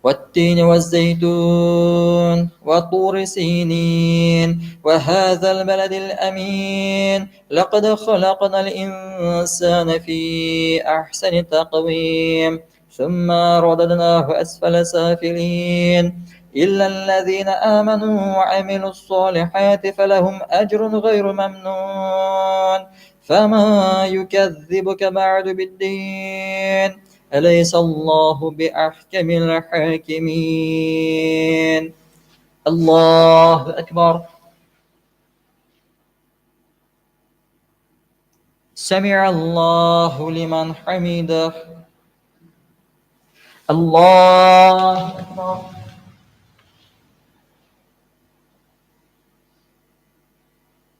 والتين والزيتون وطور سينين وهذا البلد الأمين لقد خلقنا الإنسان في أحسن تقويم ثم رددناه أسفل سافلين إلا الذين آمنوا وعملوا الصالحات فلهم أجر غير ممنون. فما يكذبك بعد بالدين أليس الله بأحكم الحاكمين. الله أكبر. سمع الله لمن حمده. الله أكبر.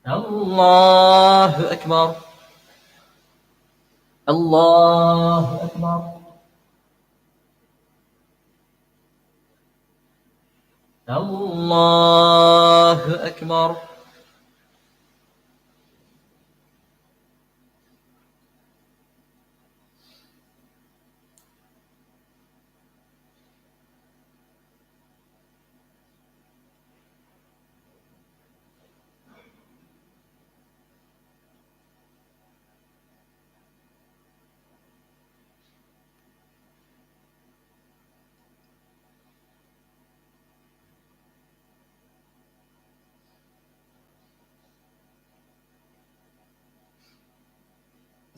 الله أكبر. الله أكبر. الله أكبر.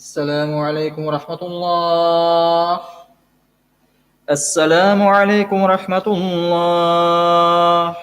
السلام عليكم ورحمة الله. السلام عليكم ورحمة الله.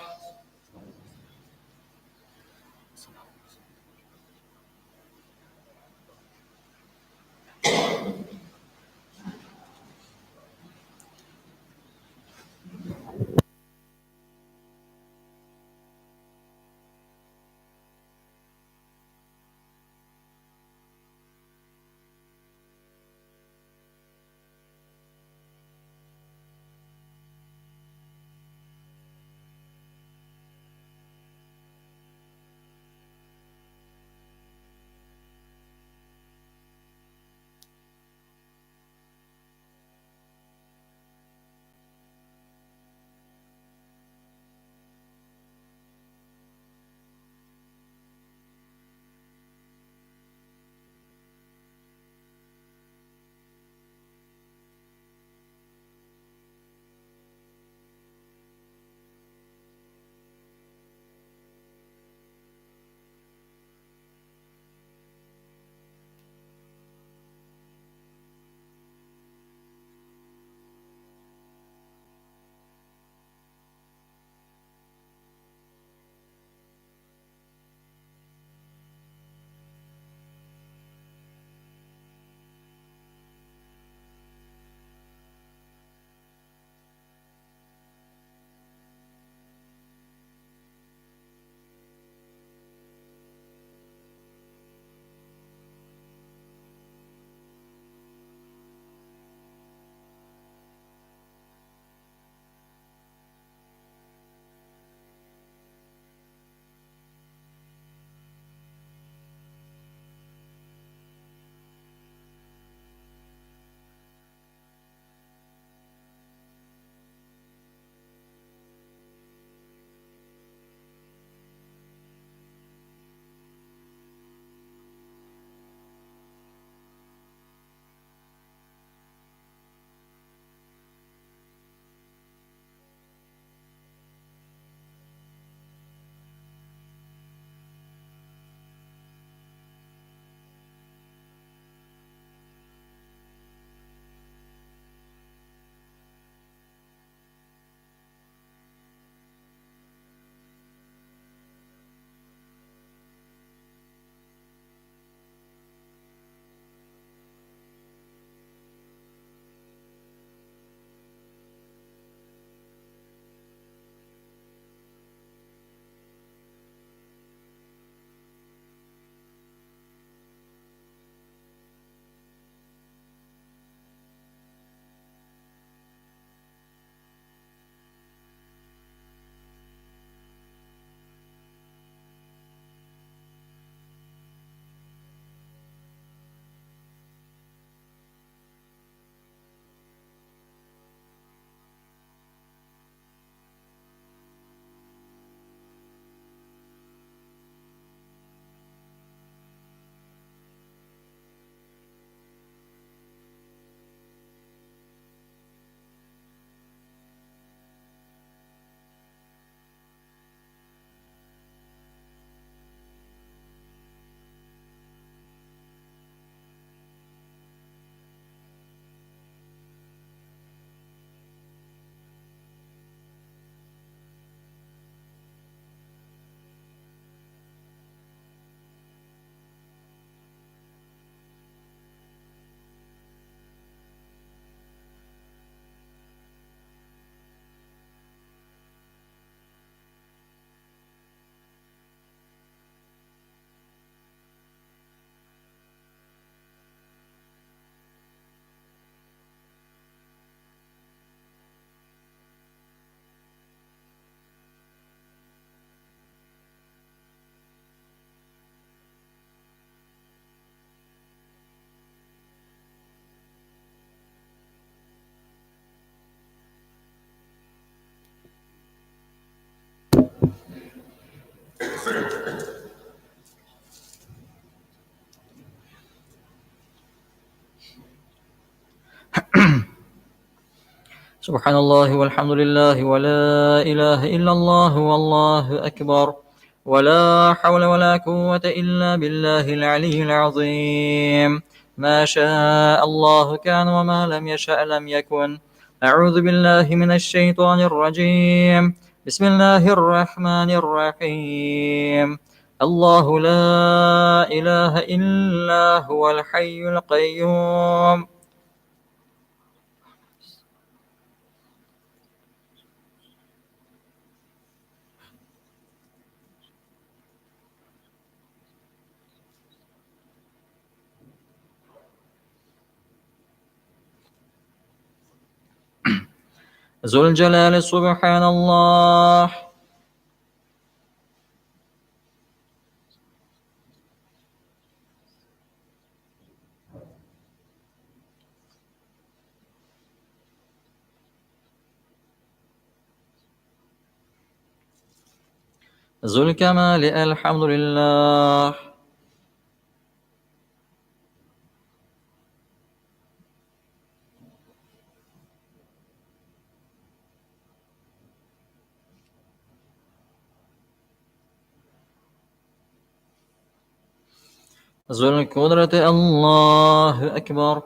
سبحان الله والحمد لله ولا إله إلا الله والله أكبر ولا حول ولا قوة إلا بالله العلي العظيم ما شاء الله كان وما لم يشأ لم يكن أعوذ بالله من الشيطان الرجيم بسم الله الرحمن الرحيم الله لا إله إلا هو الحي القيوم ذو الجلال سبحان الله ذو الكمال الحمد لله ذو القدرة الله أكبر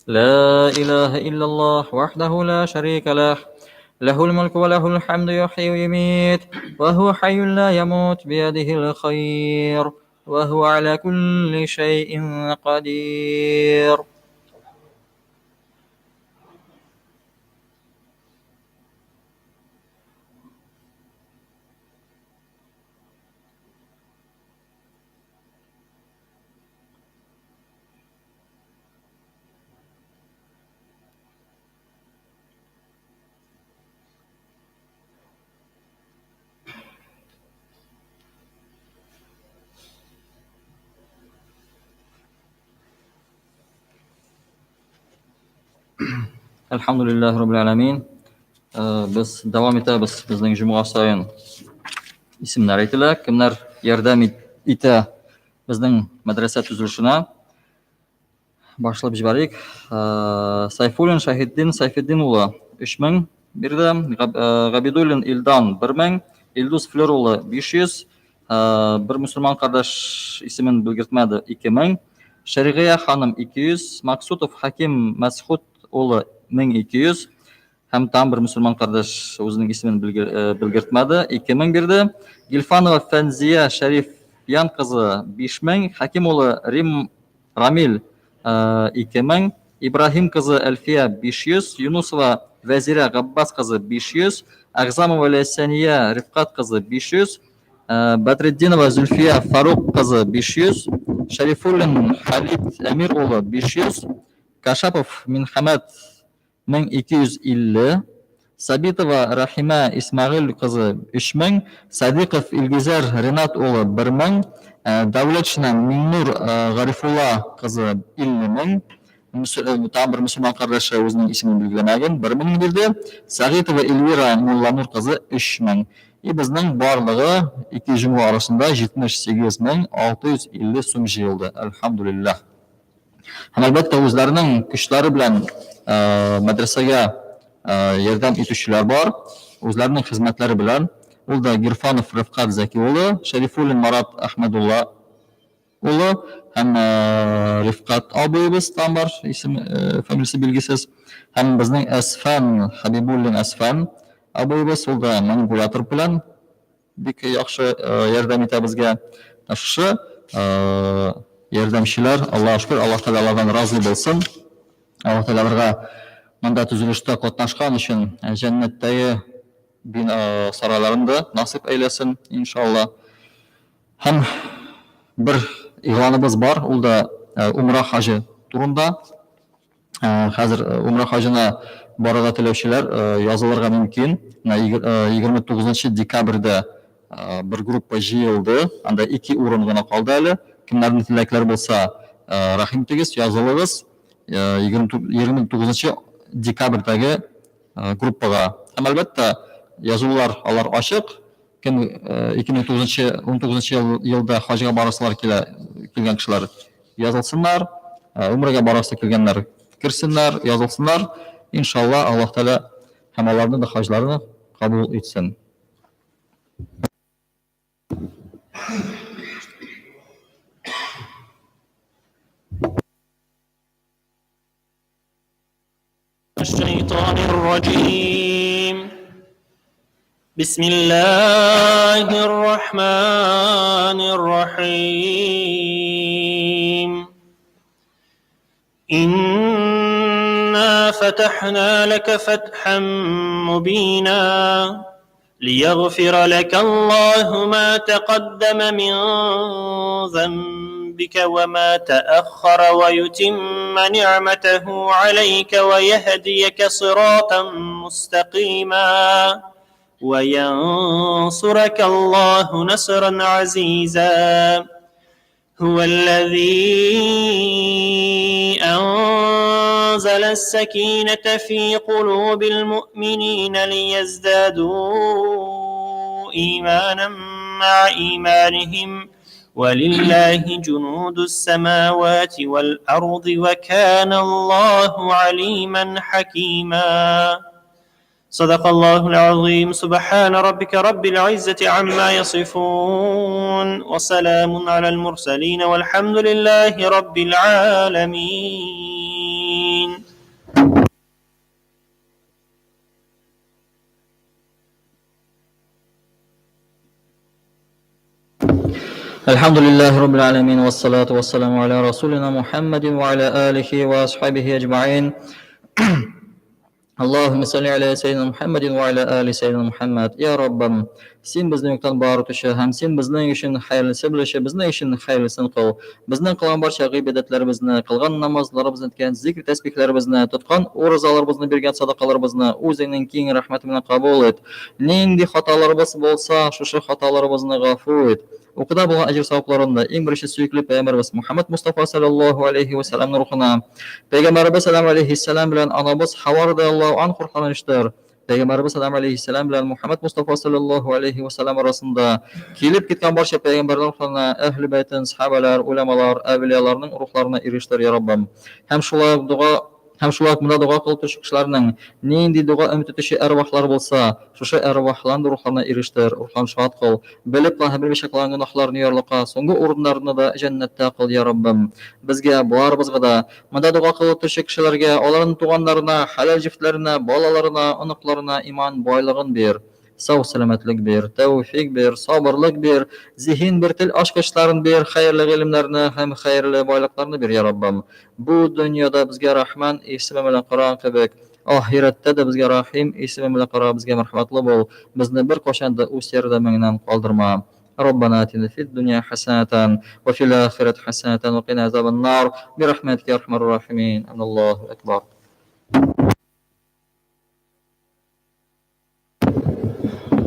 لا إله إلا الله وحده لا شريك له له الملك وله الحمد يحيي ويميت وهو حي لا يموت بيده الخير وهو على كل شيء قدير Әлхәмдүлилләһи раббил әләмин. Без дәвам итәбез. Безнең җомга саен исемнәр әйтелә. Кемнәр ярдәм итә безнең мәдрәсә төзелешенә? Башлап җибәрик. Сайфуллин Шаһиддин Сайфетдин улы 3000 бирде. Габидуллин Илдан 1000, Илдус Флер улы 500, Бер мөселман кардәш исемен белгертмәде 2000, Шәригыя ханым 200, Максутов Хаким Мәсхүт улы 1200 һәм тагын бер мөселман кардәш үзенең исемен белгертмәде 2000 бирде. Гильфанова Фәнзия Шәрифян кызы 5000, Хаким улы Рим Рамил 2000, Ибраһим кызы Әлфия 500, Юнусова Вәзирә Габбас кызы 500, Әгъзамова Ләйсәния Рифкать кызы 500, Бәдретдинова Зөлфия Фарук кызы 500, Шәрифуллин Халит Әмир улы 500, Кашапов Минхәмәт 1250, Сабитова Рәхимә Исмәгыйль кызы 3000, Садыйков Илгизәр Ренат улы 1000, Дәүләтшина Миңнур Гарифулла кызы 50 мең, тагын бер мөселман кардәше үзенең исемен билгеләмәгән, 1000 бирде, Сәгыйтова Эльвира Мулланур кызы 3000. И безнең барлыгы ике җомга арасында 78 650 сум җыелды, әлхәмдүлилләһ. Һәм әлбәттә үзләренең көчләре белән мәдрәсәгә ярдәм итүчеләр бар, үзләренең хезмәтләре белән. Ул да Гирфанов Рәфкать Зәки улы, Шәрифуллин Марат Әхмәдулла улы һәм Рифкать абыебыз там бар, исем фамилиясе билгесез. Һәм безнең Әсфан Хәбибуллин Әсфан абыебыз, ул да манипулятор белән Бик яхшы ярдәм итә безгә. Шушы ярдәмчеләр, Аллаһ шөкер, Аллаһ Тәгалә алардан разый булсын. Аллаһ Тәгалә аларга монда төзелештә катнашкан өчен җәннәттәге сарайларын да насыйп әйләсен, иншалла. Һәм бер игъланыбыз бар, ул да умра хаҗы турында. Хәзер умра хаҗына барырга теләүчеләр язылырга мөмкин. Менә 29 декабрьдә бер группа җыелды. Анда ике урын гына калды әле. Кемнәрнең теләкләре булса, рәхим итегез, язылыгыз. 29 декабрьдәге группага. Һәм әлбәттә, язулар алар ачык. Кем 2019 19 елда хаҗга барасылар килә, килгән кешеләр язылсыннар, умрәгә барасы килгәннәр керсеннәр, язылсыннар. Иншалла, Аллаһ Тәгалә һәм аларның да хаҗларын кабул итсен. الشيطان الرجيم بسم الله الرحمن الرحيم إنا فتحنا لك فتحا مبينا ليغفر لك الله ما تقدم من ذنبك وما تأخر ويتم نعمته عليك ويهديك صراطا مستقيما وينصرك الله نصرا عزيزا هو الذي أنزل السكينة في قلوب المؤمنين ليزدادوا إيمانا مع إيمانهم ولله جنود السماوات والأرض وكان الله عليما حكيما صدق الله العظيم سبحان ربك رب العزة عما يصفون وسلام على المرسلين والحمد لله رب العالمين الحمد لله رب العالمين والصلاة والسلام على رسولنا محمد وعلى آله وأصحابه أجمعين Аллаһумма салли аля сәйдина Мухаммадин ва аля али сәйдина Мухаммад. Я Раббым, син безне юктан бар итүче һәм син безнең өчен хәерлесе белүче, безнең өчен хәерлесен кыл. Безнең кылган барча гыйбадәтләребезне, кылган намазларыбызны, әйткән зикр тәсбихләребезне, тоткан уразаларыбызны, биргән садакаларыбызны үзеңнең киң рәхмәтең белән кабул ит. Нинди хаталарыбыз булса, шушы хаталарыбызны гафу ит. Укуда булган әҗер-савапларын да иң беренче сөекле пәйгамбәребез Мухаммад Мустафа саллаллаһу алейһи вә сәлләмнең рухына, пәйгамбәребез Адәм алейһиссәлам белән анабыз Һава радыяллаһу анһ рухларына ирештер. Пәйгамбәребез Адәм алейһиссәлам белән Мухаммад Мустафа саллаллаһу алейһи вә сәлләм арасында килеп киткән барча пәйгамбәрләр рухларына, әһле бәйтен, сахабәләр, улямалар, әвлияларның рухларына ирештер, я Раббым. Һәм шулай ук дога Һәм шулай ук монда дога кылып торучы кешеләрнең, нинди дога өмет итүче әрвахлар булса, шушы әрвахларның да рухларына ирештер, рухларын шат кыл. Белеп кылган һәм белмичә кылган гөнаһларны ярлыка, соңгы урыннарны да җәннәттә кыл, йа Раббым. Безгә, барыбызга да, монда дога кылып торучы кешеләргә, аларның туганнарына, хәләл җефетләренә, балаларына, оныкларына иман байлыгын бир. Сау-сәламәтлек бир, тәүфик бир, сабырлык бир, зиһен бир, тел ачкычларын бир, хәерле гыйлемнәрне һәм хәерле байлыкларны бир, я Раббым. Бу дөньяда безгә Рахман исеме белән караган кебек, ахирәттә дә безгә Рахим исеме белән кара, безгә мәрхәмәтле бул, безне беркайчан да үз ярдәмеңнән калдырма. Раббана атина фид дөнья хәсәнәтән, ва фил ахирәти хәсәнәтән, ва кина азабан нар, бирахмәтикә я архамар рахимин. Аллаһу әкбар.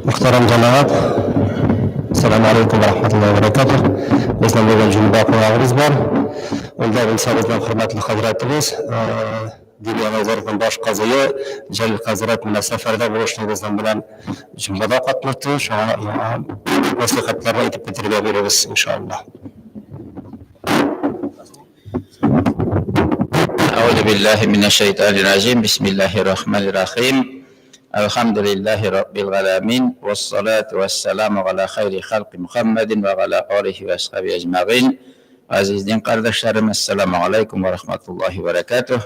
Мөхтәрәм җәмәгать, Сәлам алейкум ва рахматуллахи ва баракатух. Безнең бүген җомга кунагыбыз бар. Ул да булса безнең хөрмәтле хәзрәтебез, Диния нәзарәтенең баш казые Җәлил хәзрәт менә сәфәрдә булышлый безнең белән җомгада катнашты. Шуңа нәсыйхәтләрне әйтеп бетерергә бирәбез, иншаллаһ. Әүзу биллаһи минәш-шәйтанир раҗим. Бисмиллаһир рахманир рахим. Әлхәмдүлиллаһи раббил галәмин. Вассалату вассаламу галя хайри халқи Мухаммадин ва галя алихи ва асхаби әҗмәгыйн. Газиз дин кардәшләрем, ассаламу алейкум ва рахматуллаһи ва баракатуһ.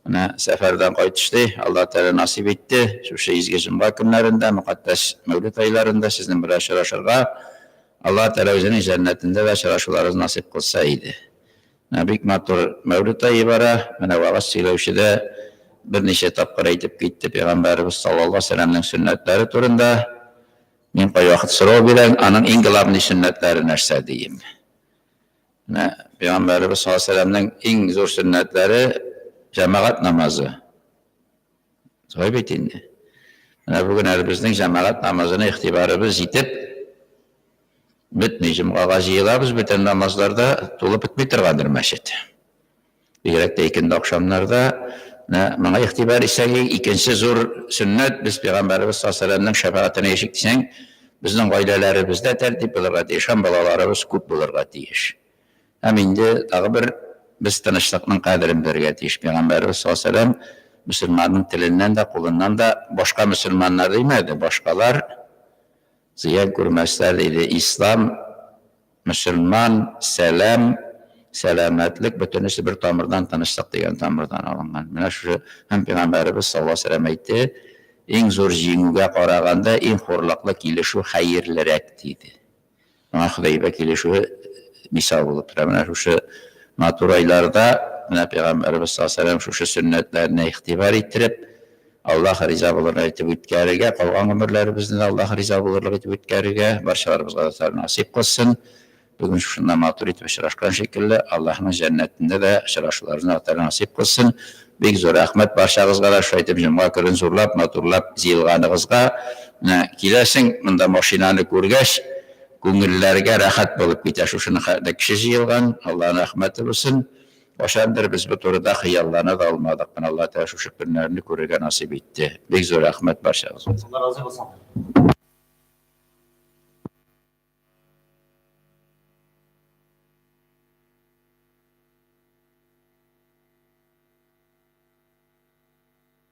Менә сәфәрдән кайтышты, Аллаһ Тәгалә насыйп итте. Шушы изге җомга көннәрендә, мөкатдәс Мәүлид айларында сезнең белән очрашырга. Аллаһ Тәгалә үзенең җәннәтендә дә очрашуларыбыз насыйп кылса иде. Менә бик матур Мәүлид ае бара. Менә вәгазь сөйләүче дә берничә тапкыр әйтеп китте Пәйгамбәребез саллаллаһу алейһи ва сәлләмнең сөннәтләре турында. Мин кайвакыт сорау бирәм, аның иң главный сөннәтләре нәрсә дием. Менә Пәйгамбәребез саллаллаһу алейһи ва сәлләмнең иң зур сөннәтләре җәмәгать намазы. Шулай бит инде. Менә бүген әле безнең җәмәгать намазына игътибарыбыз җитеп бетми. Җомгага җыелабыз, бүтән намазларда тулып бетми торгандыр мәчет. Бигрәк тә икенде ахшамнарда Менә моңа игътибар итсәк, икенче зур сөннәт, без пәйгамбәребез саллаллаһу алейһи ва сәлләмнең шәфәгатенә яшик дисәң, безнең гаиләләребездә тәртип булырга тиеш һәм балаларыбыз күп булырга тиеш. Һәм инде тагы бер без тынычлыкның кадерен белергә тиеш. Пәйгамбәребез саллаллаһу алейһи ва сәлләм мөселманның теленнән дә, кулыннан да башка мөселманнар димәде, башкалар зыян күрмәсләр диде. Ислам, мөселман, сәлам, сәламәтлек бөтенесе бер тамырдан, тынычлык дигән тамырдан алынган. Менә шушы һәм пәйгамбәребез саллаллаһу алейһи ва сәлләм әйтте, иң зур җиңүгә караганда иң хурлыклы килешү хәерлерәк диде. Моңа Хөдәйбә килешүе мисал булып тора. Менә шушы матур айларда менә пәйгамбәребез саллаллаһу алейһи ва сәлләм шушы сөннәтләренә игътибар иттереп, Аллаһ риза булырлык итеп үткәрергә, калган гомерләребезне дә Аллаһ риза булырлык итеп үткәрергә барчаларыбызга да насыйп кылсын. Бүген шушында матур итеп очрашкан шикелле, Аллаһның җәннәтендә дә очрашуларны Аллаһ насыйп кылсын. Бик зур рәхмәт барчагызга да, шулай итеп җомга көнен зурлап, матурлап җыелганыгызга. Менә киләсең, монда машинаны күргәч, күңелләргә рәхәт булып китә. Шушының хәтле кеше җыелган, Аллаһның рәхмәте булсын. Кайчандыр без бу турыда хыяллана да алмадык. Менә Аллаһ Тәгалә шушы көннәрне күрергә насыйп итте. Бик зур рәхмәт барчагызга. Алла разый булсын.